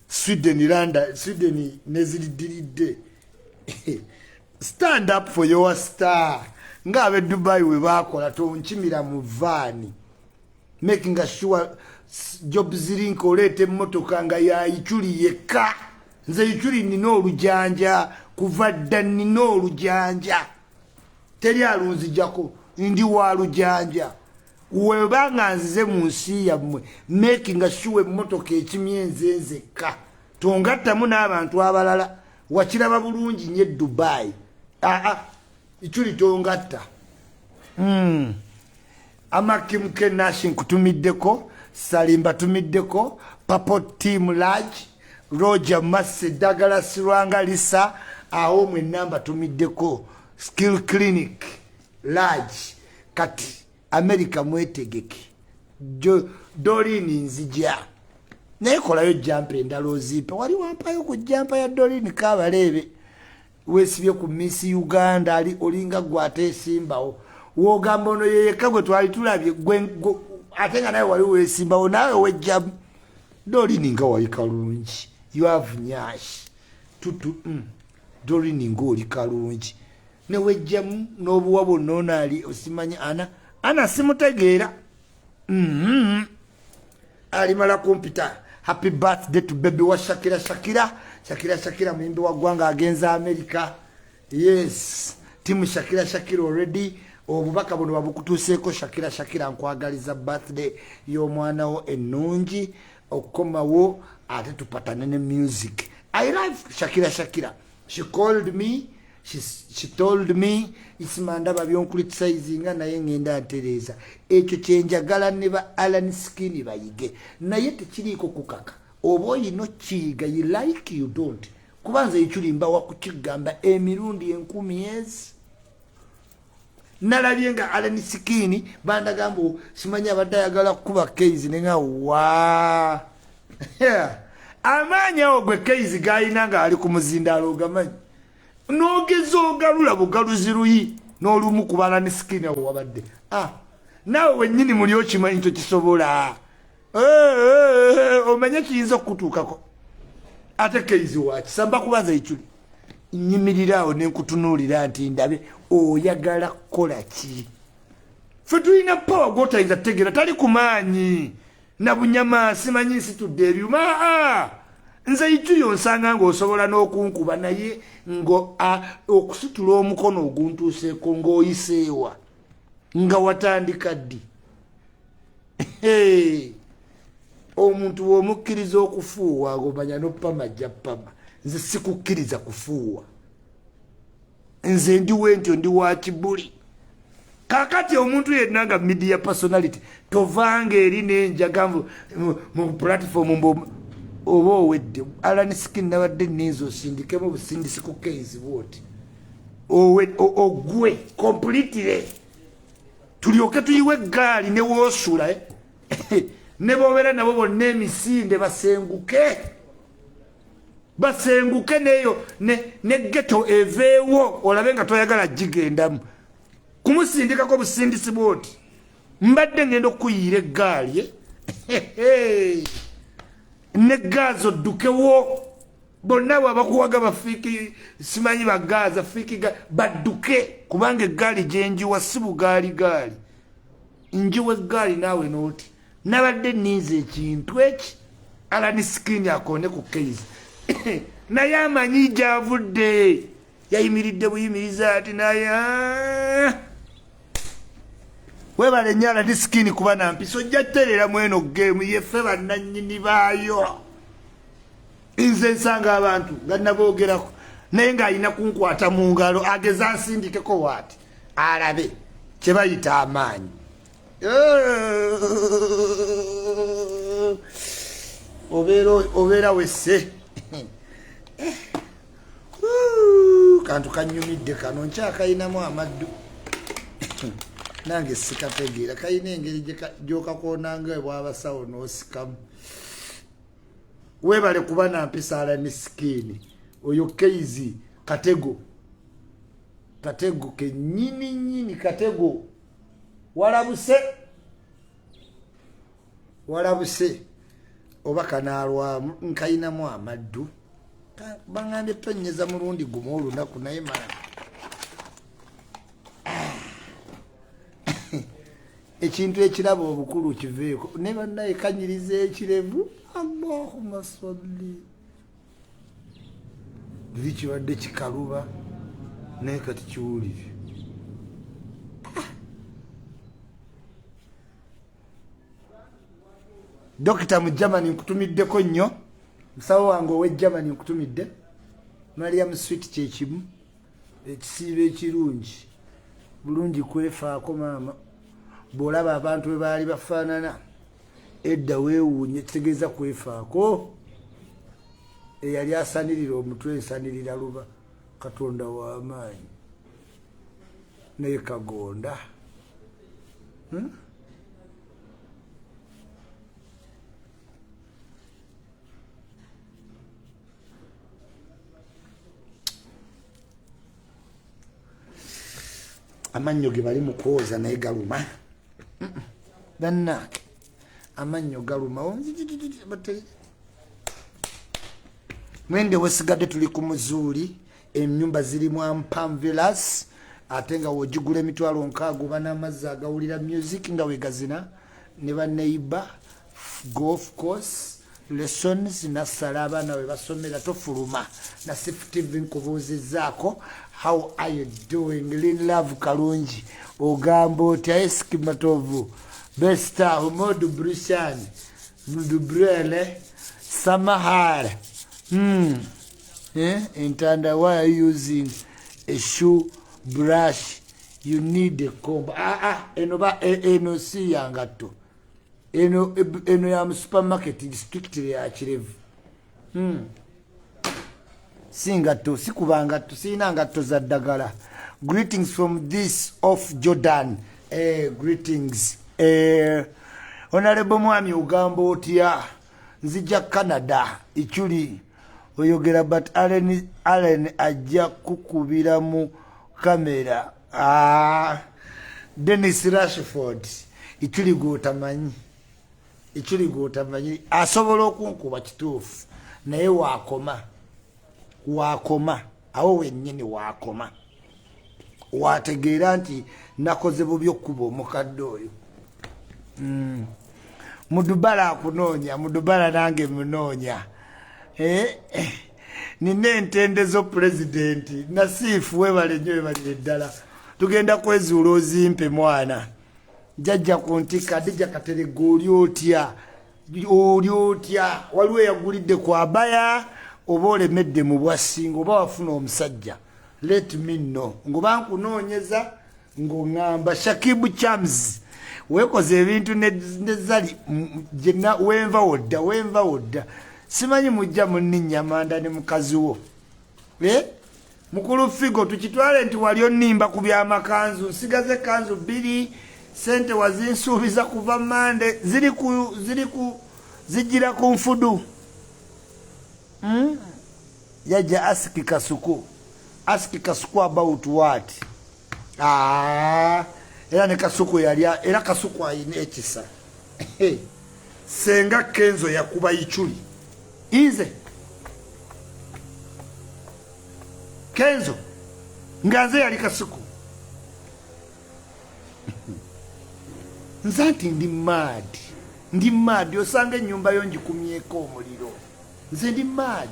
Sweden, London, Sweden neziridiridde. Stand up for your star. Ng'ab'e Dubai we baakola, tonkimira mu van. Making sure job zirinka oleeta emmotoka nga ya Ichuli yekka. Nze Ichuli nina olujanja kuva dda, nina olujanja. Teri alunzijako, ndi wa lujanja. Webanga nzize mu nsi yammwe, making sure emmotoka ekimye nze nzekka, tongattamu n'abantu abalala. Wakiraba bulungi nnyo e Dubai. Aa, Ichuli tongatta. Amakimuke Nashi nkutumiddeko, Salimba tumiddeko, Papo Team Large, Roger Masse, Douglas Rwanga, Lisa. Awo mwenna mbatumiddeko Skill Clinic Large. Kati America mwetegeke. Dolini nzija naye kolayo jumper endala ozimpe. Wali wampayo ku jumper ya Dolini Kabaleebe, wesibye ku Miss Uganda, ali olinga gwe ateesimbawo. Wogamba ono yeyekka gwe twali tulabye, ate nga nawe wali weesimbawo, naawe wejjamu. Dolini nga wali kalungi, you have nyash tutu. Dolini ngaoli kalungi, newejjamu n'obuwa bwonna. Ono ali osimanyi ana ana simutegeera. Alimala kumpita. Happy birthday to baby wa Shakira. Shakira, Shakira, Shakira muyimbi wa ggwanga agenza America. Yes, team Shakira, Shakira already obubaka buno babukutuuseeko. Shakira, Shakira, nkwagaliza birthday y'omwana wo ennungi, okukomawo ate tupatane ne music. I love Shakira. Shakira, she called me, she told me, "Isma, ndaba byoncriticizinga, naye ngenda ntereeza." Ekyo kyenjagala ne ba Alan Skin bayige, naye tekiriiko kukaka. Oba oyina okiyiga, you like, you don't. Kuba nze ekirimba wakukigamba emirundi 1000 ezi nalabye nga Alan Skin bandagamba simanyi abadde ayagala kukuba Keizi, nenga wa amaanyi awo gwe Keizi gayina nga ali ku muzindaalo ogamanyi, n'ogeza ogalula bugaluzi luyi n'olumu ku Alan Skin awo wabadde. Ah, naawe wennyini muli okimanyi tokisobola. Eh, eh, omanye kiyinza okukutuukako. Ate Keizi wakisamba kubanza ekuli nyimirira awo nenkutunuulira nti ndabe oyagala kukola ki. Fe tulina power gwotayinza tegeera, tali ku maanyi na bunyama, simanyi nsitudde ebyuma. Aa, nze ituyo nsanga ng'osobola n'okunkuba, naye okusitula omukono oguntuuseeko ng'oyiseewa nga watandika ddi? Omuntu bw'omukkiriza okufuuwa ng'omanya nopama ajja pama. Nze sikukkiriza kufuuwa, nze ndiwe ntyo, ndi wa kibuli. Kakati omuntu yenna nga media personality, tovanga eri nenjaga mu platform mbu oba owedde. Alan Skin, nabadde ninza osindikemu obusindisi ku Keizi bwoti ogwe completely, tulyoke tuyiwe eggaali ne woosula, eh? Ne bobeera nabo bonna emisinde basenguke, basenguke neyo ne ghetto eveewo, olabe nga toyagala gigendamu. Kumusindikako busindisi bwoti, mbadde ngenda okuyiira eggaali, eh? Ne gaazi oddukewo, bonna bwabakuwaga bafiiki simanyi bagaaza fiiki badduke, kubanga eggaali gyenjiwa si bugaali gaali, njiwa eggaali naawe nooti. Nabadde ninze ekintu eki Alan Skin akone ku Keizi, naye amanyi gyavudde, yayimiridde buyimiriza ati naye, ah! Webale nnyo Alan Skin kuba nampisa, ojja terera mweno game yeffe bannannyini baayo. Nze nsanga abantu nga naboogerako naye ng'alina kunkwata mu ngalo ageza nsindikeko waati alabe kye bayita amaanyi. Obeera wesse kantu kanyumidde kano, nkyakayinamu amaddu nange sikategeera, kalina engeri gyokakoonanga ebwabasawo n'osikamu. Weebale kuba nampisa Alan Skin. Oyo Keizi katego, katego kenyini nyini, katego. Walabuse, walabuse oba kanaalwamu, nkayinamu amaddu. Baŋambye tonyeza mulundi gumu olunaku, naye mala ekintu ekiraba obukulu kiveeko ne bannaye kanyiriza ekirevu. Allahumma salli, liri kibadde kikaluba, naye kati kiwulire. Dokita mu Germany, nkutumiddeko nnyo. Musawo wange owe Germany, nkutumidde. Mariam Sweet, kyekimu, ekisiibo ekirungi bulungi kwefaako. Maama, bw'olaba abantu bwe baali bafaanana edda weewuunye, kitegeeza kwefaako. Eyali asanirira omutwe nsanirira luba. Katonda w'amaanyi naye kagonda, Amannyo ge bali mu kwoza naye galuma. Bannange, amannyo galuma. Mwende wesigadde tuli ku muzuuli. Ennyumba zirimu ampamvilas, ate nga wogigula 60,000 oba n'amazzi agawulira music nga wegazina ne baneiba, golf course, lessons, nassala abaana we basomera, tofuluma. Nasif TV nkubuuzizaako, how are you doing? Lin Love Kalungi, ogamba otya? Eskimatovu besta humodu brushan dubrele samahar. Eh? Entanda, why are you using a shoe brush? You need a comb. Ah, ah, eno ba eno si yangatto, eno ya mu supermarket district ya Kirevu. Si ngatto, si kuba ngatto, sirina ngatto za ddagala. Greetings from this off Jordan. Greetings. Honorable mwami, ogamba otya? Nzija Canada. Ichuli oyogera, but Allen, Allen ajja kukubira mu kamera. Ah, Dennis Rashford, Ichuli gwotamanyi, Ichuli gwotamanyi asobola okunkuba kituufu, naye wakoma, wakoma awo wennyini, wakoma wategeera nti nakoze bubi okukuba omukadde oyo. Mudubala akunoonya, Mudubala nange munoonya. Eh, nina entendezo pulezidenti Nasiifu, webale nnyo, webalire ddala. Tugenda kwezuula ozimpe mwana jajja ku ntika. Dija Katerega, oli otya? Oli otya? Waliwo eyagulidde ku abaya oba olemedde mu bwasinga oba wafuna omusajja? Let me know ngoba nkunoonyeza ng'oŋŋamba. Shakibu Chams, weekoze ebintu ne Zali gyena wenva wodda, wenva wodda. Simanyi mujja munninnya manda ne mukazi wo. Eh? Mukulu Figo, tukitwale nti wali onnimba ku byamakanzu. Nsigaze kanzu bbiri, sente wazinsuubiza kuva mande, ziri ku zijjira ku nfudu. Yajja ask Kasuku, ask Kasuku about what? Ah, era ne Kasuku yali, era Kasuku ayina ekisa. Senga Kenzo yakuba Ichuli, nze Kenzo nga nze yali Kasuku. Nze nti ndi mad, ndi mad. Osanga ennyumba yo ngikumyeko omuliro. Nze ndi mad,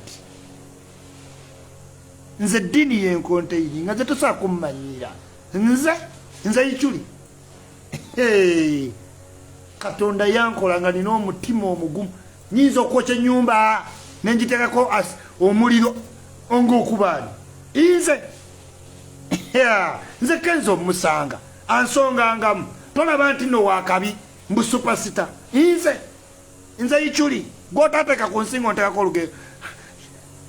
nze ddiini yenkonteyini nga nze tosobola kummanyira. Nze Ichuli. Hey, Katonda yankola nga nina omutima omugumu. Nyinza okwokya ennyumba nengitekako omuliro ngaokubaani. Nze Kenza omusanga ansongangamu, tolaba nti no wakabi mbu superstar. Nze Ichuli gwotateeka ku nsi nga onteekako olugero,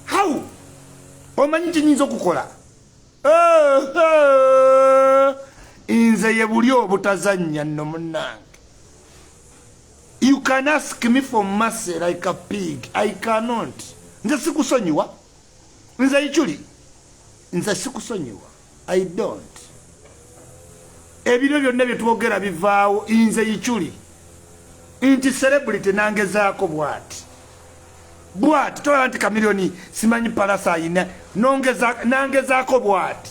how omanyi kinyinza okukola? Nze ye buli obutazannya nno munnange. You can ask me for mercy like a pig, I cannot. Nze sikusonyiwa, nze Ichuli, nze sikusonyiwa, I don't. Ebiro byonna byetwogera bivaawo. Nze Ichuli nti celebrity nangezaako bwati bwati, tolaba nti Kamiliyoni simanyi palasa ayina nangezaako bwati,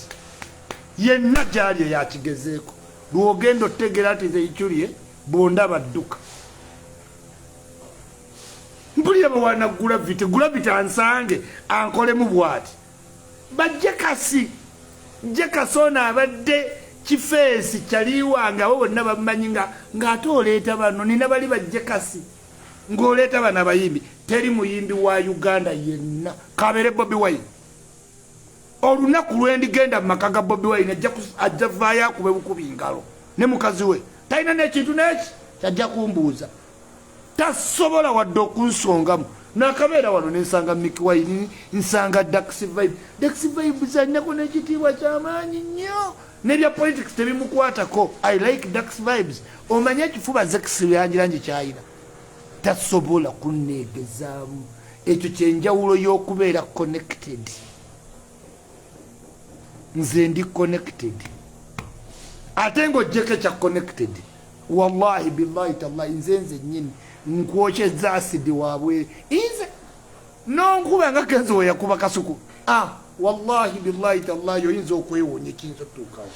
yenna gyali eyakigezeeko. Lwogenda otutegeera nti nze Ichuli bwondaba dduka. Mpulira bawana Gravity, Gravity ansange ankolemu bwati. Bajje kasi jekasi ono abadde kifeesi kyaliwange, abo bonna bamanyi nga ng'ate oleeta bano nina bali bajje kasi ng'oleeta bano abayimbi. Teri muyimbi wa Uganda yenna kabeere Bobi Wine. Olunaku lwendigenda mu maka ga Bobi Wine, ajja vaayo akube bukubi ngalo ne mukazi we. Talina n'ekintu neki kyajja kumbuuza, tasobola wadde okunsongamu. Nakabeera wano nensanga Mikie Wine, nsanga Dax Vibe. Dax Vibe zalinako n'ekitiibwa kyamaanyi nnyo, n'ebya politics tebimukwatako. I like Dax Vibes. Omanye ekifuba Zex Langilangi kyayina, tasobola kunneegezaamu. Ekyo kyenjawulo y'okubeera connected. Nze ndi connected, ate ng'ojjeko ekya connected, wallahi billahi tallahi, nze nnyini nkwokyeza asidi waabwe. Nze nonkuba nga Kenzo we yakuba Kasuku. Ah, wallahi billahi tallahi, oyinza okwewuunya ekiyinza otutuukawo.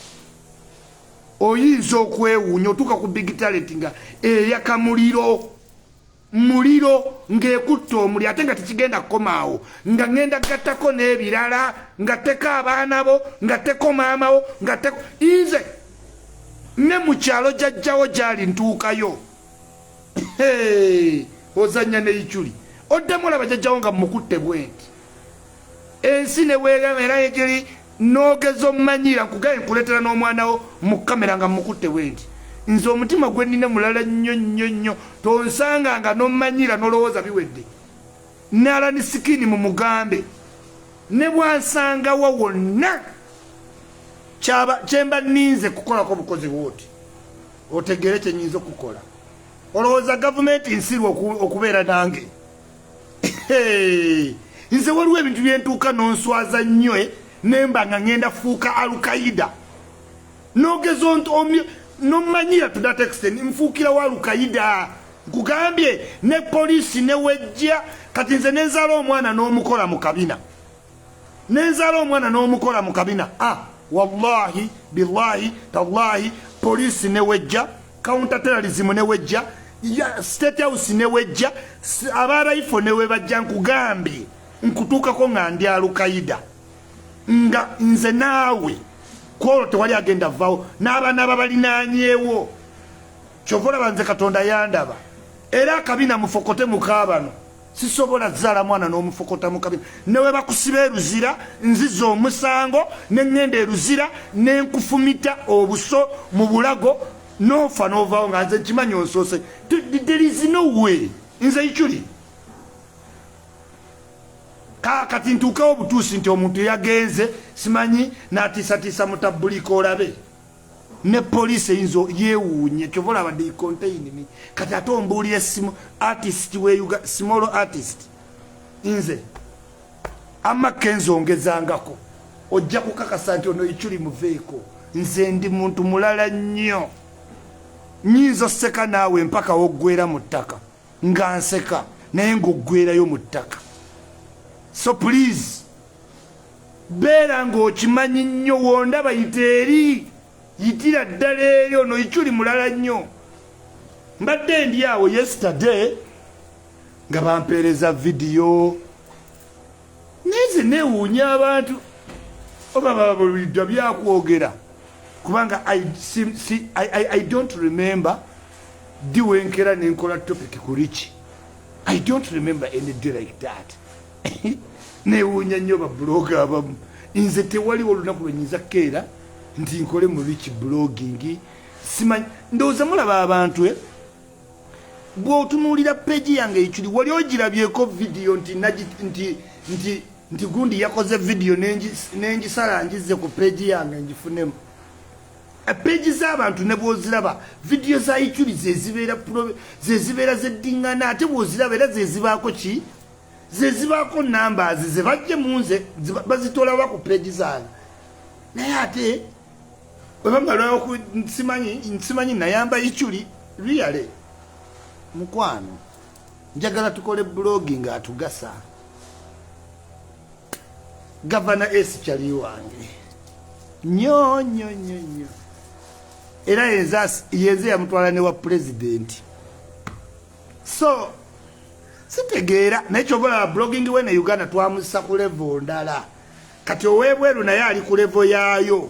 Oyinza okwewuunya otuuka ku big talent nga eyaka muliro muliro, ng'ekutta omuli, ate nga tekigenda kukomaawo, nga ŋŋenda gattako n'ebirala, nga tteko abaana bo, nga tteko maama wo, nga tteko nze ne mu kyalo jajjawo gyali ntuukayo. Ozannya ne Iculi, oddemu olaba jajjawo nga mukutte bwenti. Ensi ne weegamba era egeri n'ogeza omumanyira. Nkugaye nkuleetera n'omwana wo mu kamera nga mukutte bwenti. Nze omutima gwe nnina mulala nnyo nnyo nnyo. Tonsanga nga n'omanyira n'olowooza biwedde. Nalani sikini mu mugambe ne bwansangawa wonna, kyemba nninze kukolako bukozi bwoti, otegeere kyenyinza okukola. Olowooza gavumenti nsirwa okubeera nange? Nze waliwo ebintu byentuuka nonswaza nnyo, nemba nga ŋŋenda fuuka Alkaida. Nogeza nomanyira to that extent, nfuukirawo Alkaida. Nkugambye, ne poliisi newejja kati nze nenzaala omwana n'omukola mu kabina, nenzaala omwana n'omukola mu kabina. Ah, wallahi billahi tallahi, poliisi newejja, counter terrorism newejja, State House newejja, abarayifo newebajja, nkugambye nkutuukako nga ndi Alukaida, nga nze naawe kwolwo tewali agenda vaawo n'abaana babalinaanyeewo. Kyova olaba nze Katonda yandaba era akabina mufokote mukaabano. Sisobola zaala mwana n'omufokota mu kabina. Newe bakusiba eruzira, nziza omusango neŋŋenda eruzira nenkufumita obuso mu bulago nofa novaawo nga nze nkimanyi onsoose. There is no way. Nze Iculi kati ntuukewo obutuusi nti omuntu yagenze simanyi n'atiisatiisa mutabuliika, olabe ne poliisi eyinza yeewuunye. Kyova olaba they contain me. Kati ate ombuulira simu artist weyuga, small artist. Nze amakenzi ongezangako, ojja kukakasa nti ono Iculi muveeko. Nze ndi muntu mulala nnyo. Nyinza oseka naawe mpaka woggwera mu ttaka nga nseka, naye ng'oggwerayo mu ttaka. So please, beera ng'okimanyi nnyo, wondaba yita eri, yitira ddala eri. Ono Iculi mulala nnyo. Mbadde ndi awo yesterday nga bampeereza vidiyo, naye nze neewuunya abantu oba babuliddwa byakwogera, kubanga I don't remember ddi wenkera nenkola topic ku Riki. I don't remember any day like that. Newuunya nnyo ba blogger abamu. Nze tewaliwo olunaku lwenyinza kukeera nti nkole mu Rich blogging. Simanyi, ndowooza mulaba abantu, eh? Bw'otunuulira page yange Iculi, wali ogirabyeko vidiyo nti gundi yakoze vidiyo nengisala ngize ku page yange ngifunemu? Page z'abantu ne bw'oziraba, vidiyo za Iculi zezibeera zeddiŋŋana, ate bw'oziraba era zezibaako ki, zezibaako numbers ze bajje mu nze bazitolawa ku page zange. Naye ate bwe bamala, simanyi nayamba Iculi. Really, mukwano, njagala tukole blogging atugasa. Gavana S kyali wange nnyo nnyo nnyo nnyo, era yenze yamutwala ne wa pulezidenti. So sitegeera, naye kyobalaba blogging wene Uganda twamussa ku level ndala. Kati owebweru naye ali ku level yaayo.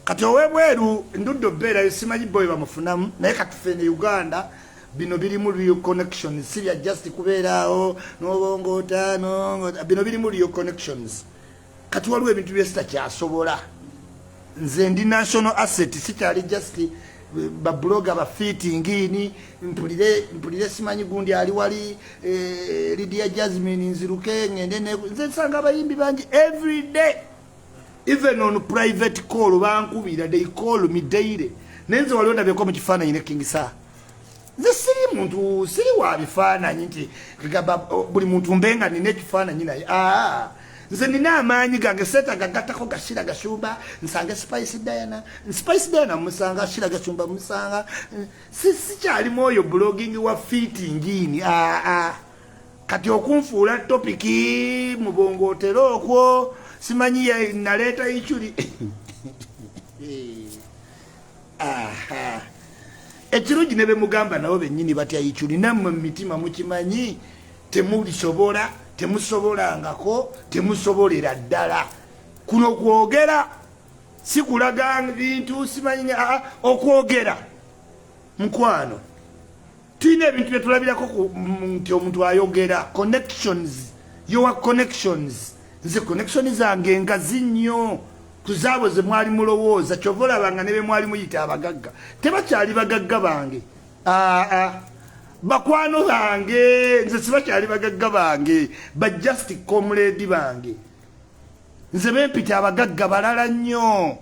Kati owebweru ndudde obeerayo, simanyi boy bamufunamu, naye kati ffe ne Uganda bino birimu real connections, si bya just kubeeraawo nobongoota nongota. Bino birimu real connections. Kati waliwo ebintu byesitakyasobola. Nze ndi national asset, sikyali just Bablogger ba fitting in, mpulire simanyi gundi ali wali, Lydia Jasmine, nziruke ngende. Nze nsanga abayimbi bangi every day, even on private call bankubira, they call me daily. Naye nze wali ondabyeko mu kifaananyi ne King Saha? Nze siri muntu, siri wa bifaananyi nti kagamba buli muntu mbe nga nina ekifaananyi naye. Aa, nze nina amaanyi gange, seetaaga gattako gashira Gashumba nsange Spice Diana. Spice Diana musanga, Shira Gashumba musanga. Sikyalimu oyo blogging wa fitting in. Aa, kati okunfuula topic mubongootero okwo, simanyi naleeta Ichuli. Aha, ekirungi ne bemugamba nabo bennyini batya Ichuli. Nammwe mu mitima mukimanyi temulisobola, temusobolangako, temusobolera ddala. Kuno kwogera, si kulaga bintu simanyi. Aa, okwogera, mukwano, tulina ebintu byetulabirako nti omuntu ayogera. Connections, your connections. Nze connection zange ngazi nnyo ku zaabo ze mwali mulowooza. Kyova olabanga ne be mwali muyita abagagga tebakyali bagagga bange. Aa, bakwano bange, nze sibakyali bagagga bange, ba just comrade bange. Nze bempita abagagga balala nnyo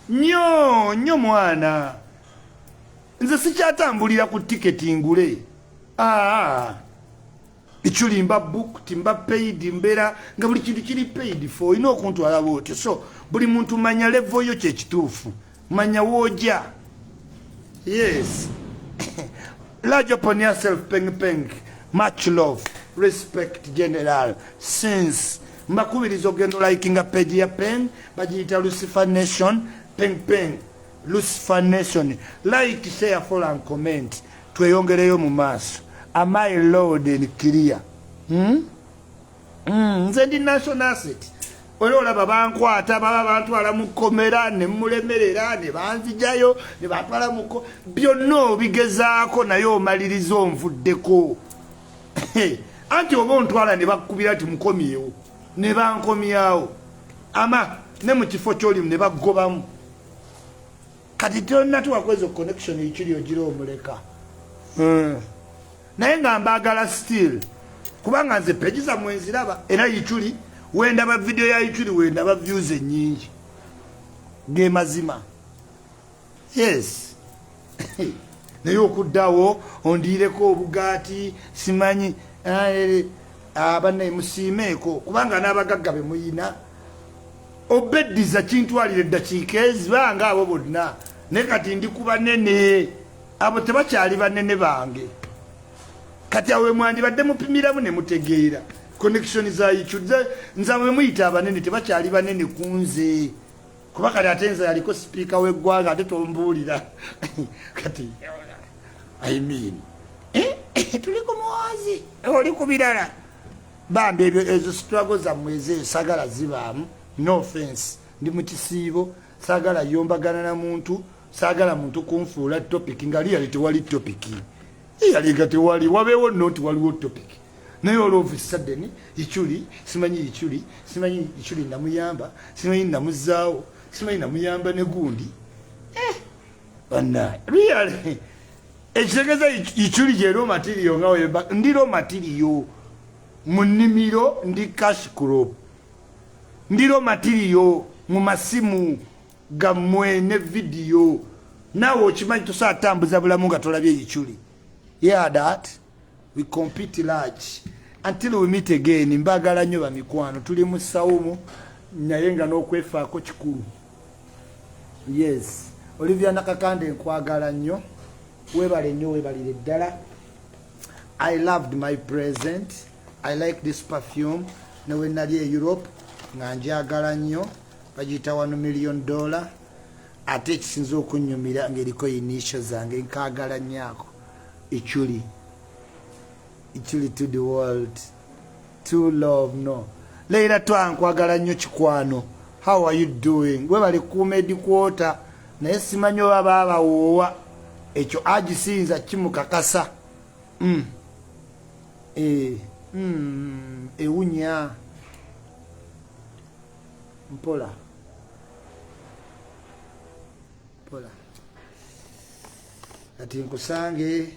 nnyo nnyo. Mwana, nze sikyatambulira ku tiketi ngule. Aa, ekyuli mba booked, mba paid, mbeera nga buli kintu kiri paid for. Olina okuntwala bwotyo. So buli muntu manya level yo, kyekituufu, manya woojja. Yes, large upon yourself. Peng peng, much love, respect, general. Since mbakubiriza ogenda olikinga page ya Peng, bagiyita Lucifer Nation. Peng peng, Lucifer Nation, like, share, follow and comment. Tweyongereyo mu maaso. Am I loud and clear? Hmm? Nze ndi national asset. Oli olaba bankwata, baba bantwala mu kkomera ne mulemerera, ne banzijayo, ne bantwala mu byonna obigezaako, naye omaliriza onvuddeko. Anti oba ontwala ne bakkubira nti mukomyewo, ne bankomyawo ama ne mu kifo kyolimu ne baggobamu. Kati tonatuwakweza connection ekiri ogira omuleka. Naye nga mbaagala still, kubanga nze page zammwe nziraba. Era Ichuli wendaba video ya Ichuli, wendaba views ennyingi, ge mazima. Yes, naye okuddawo ondiireko obugaati, simanyi abannaye musiimeeko, kubanga n'abagagga be muyina obeddiza kintwalira eddakiika ezibanga abo bonna. Naye kati ndi ku banene, abo tebakyali banene bange. Kati awe mwandibadde mupimiramu ne mutegeera connection za Ichu. Nze abo bemuyita abanene tebakyali banene ku nze, kuba kati ate nze yaliko sipiika w'eggwanga, ate tombuulira. Kati I mean, tuli ku muwazi, oli ku birala. Bambi, ebyo ezo struggle zammwe ezeeyo sagala zibaamu. No offense, ndi mu kisiibo, saagala yombagana na muntu, saagala muntu kunfuula topic nga liyali tewali topic. Yali nga tewali, wabeewo nno nti waliwo topic, naye all of a sudden Ichuli, simanyi Ichuli, simanyi Ichuli namuyamba, simanyi namuzaawo, simanyi namuyamba ne gundi. Banna, really, ekitegeeza Ichuli gye raw material, nga wemba ndi raw material mu nnimiro, ndi cash crop, ndi raw material mu masimu gammwe ne vidiyo. Naawe okimanyi tosobola tambuza bulamu nga tolabye Ichuli. Yeah, that we compete large. Until we meet again, mbagala nnyo bamikwano. Tuli mu sawumu, naye nga n'okwefaako kikulu. Yes, Olivia Nakakande, nkwagala nnyo, weebale nnyo, weebalire ddala. I loved my present. I like this perfume. Newe nali e Europe nga njagala nnyo, bagiyita $1 million. Ate ekisinza okunyumira ng'eriko initial zange, nkaagala nnyo ako. Ichuli, Ichuli to the world, to love. No leira, twankwagala nnyo kikwano. How are you doing? Webale kuuma edikwota, naye simanyi oba baabawoowa ekyo agisinza kimukakasa. Ewunya mpola mpola. Kati nkusange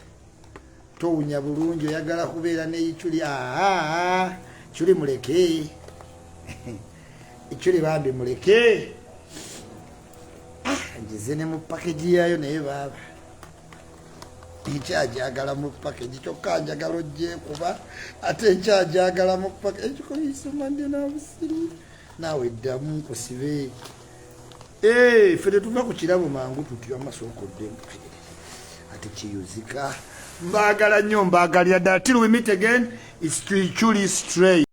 towunya bulungi, oyagala kubeera neikyuli. Aa, kyuli muleke, ekyuli bambi muleke. Ah, ngize ne mu package yayo, naye baaba nkyajagala mu package. Kyokka njagala ojjekuba, ate nkyajagala mu package. Ekikoyisoma ndi nabusiru naawe, ddamu nkusibe. Eh, ffe tetuva ku kirabo mangu tutyo, amasookoddemu ate kiyuzika. Mbaagala nnyo, mbaagalira ddala. Till we meet again, it's Chuli Straight.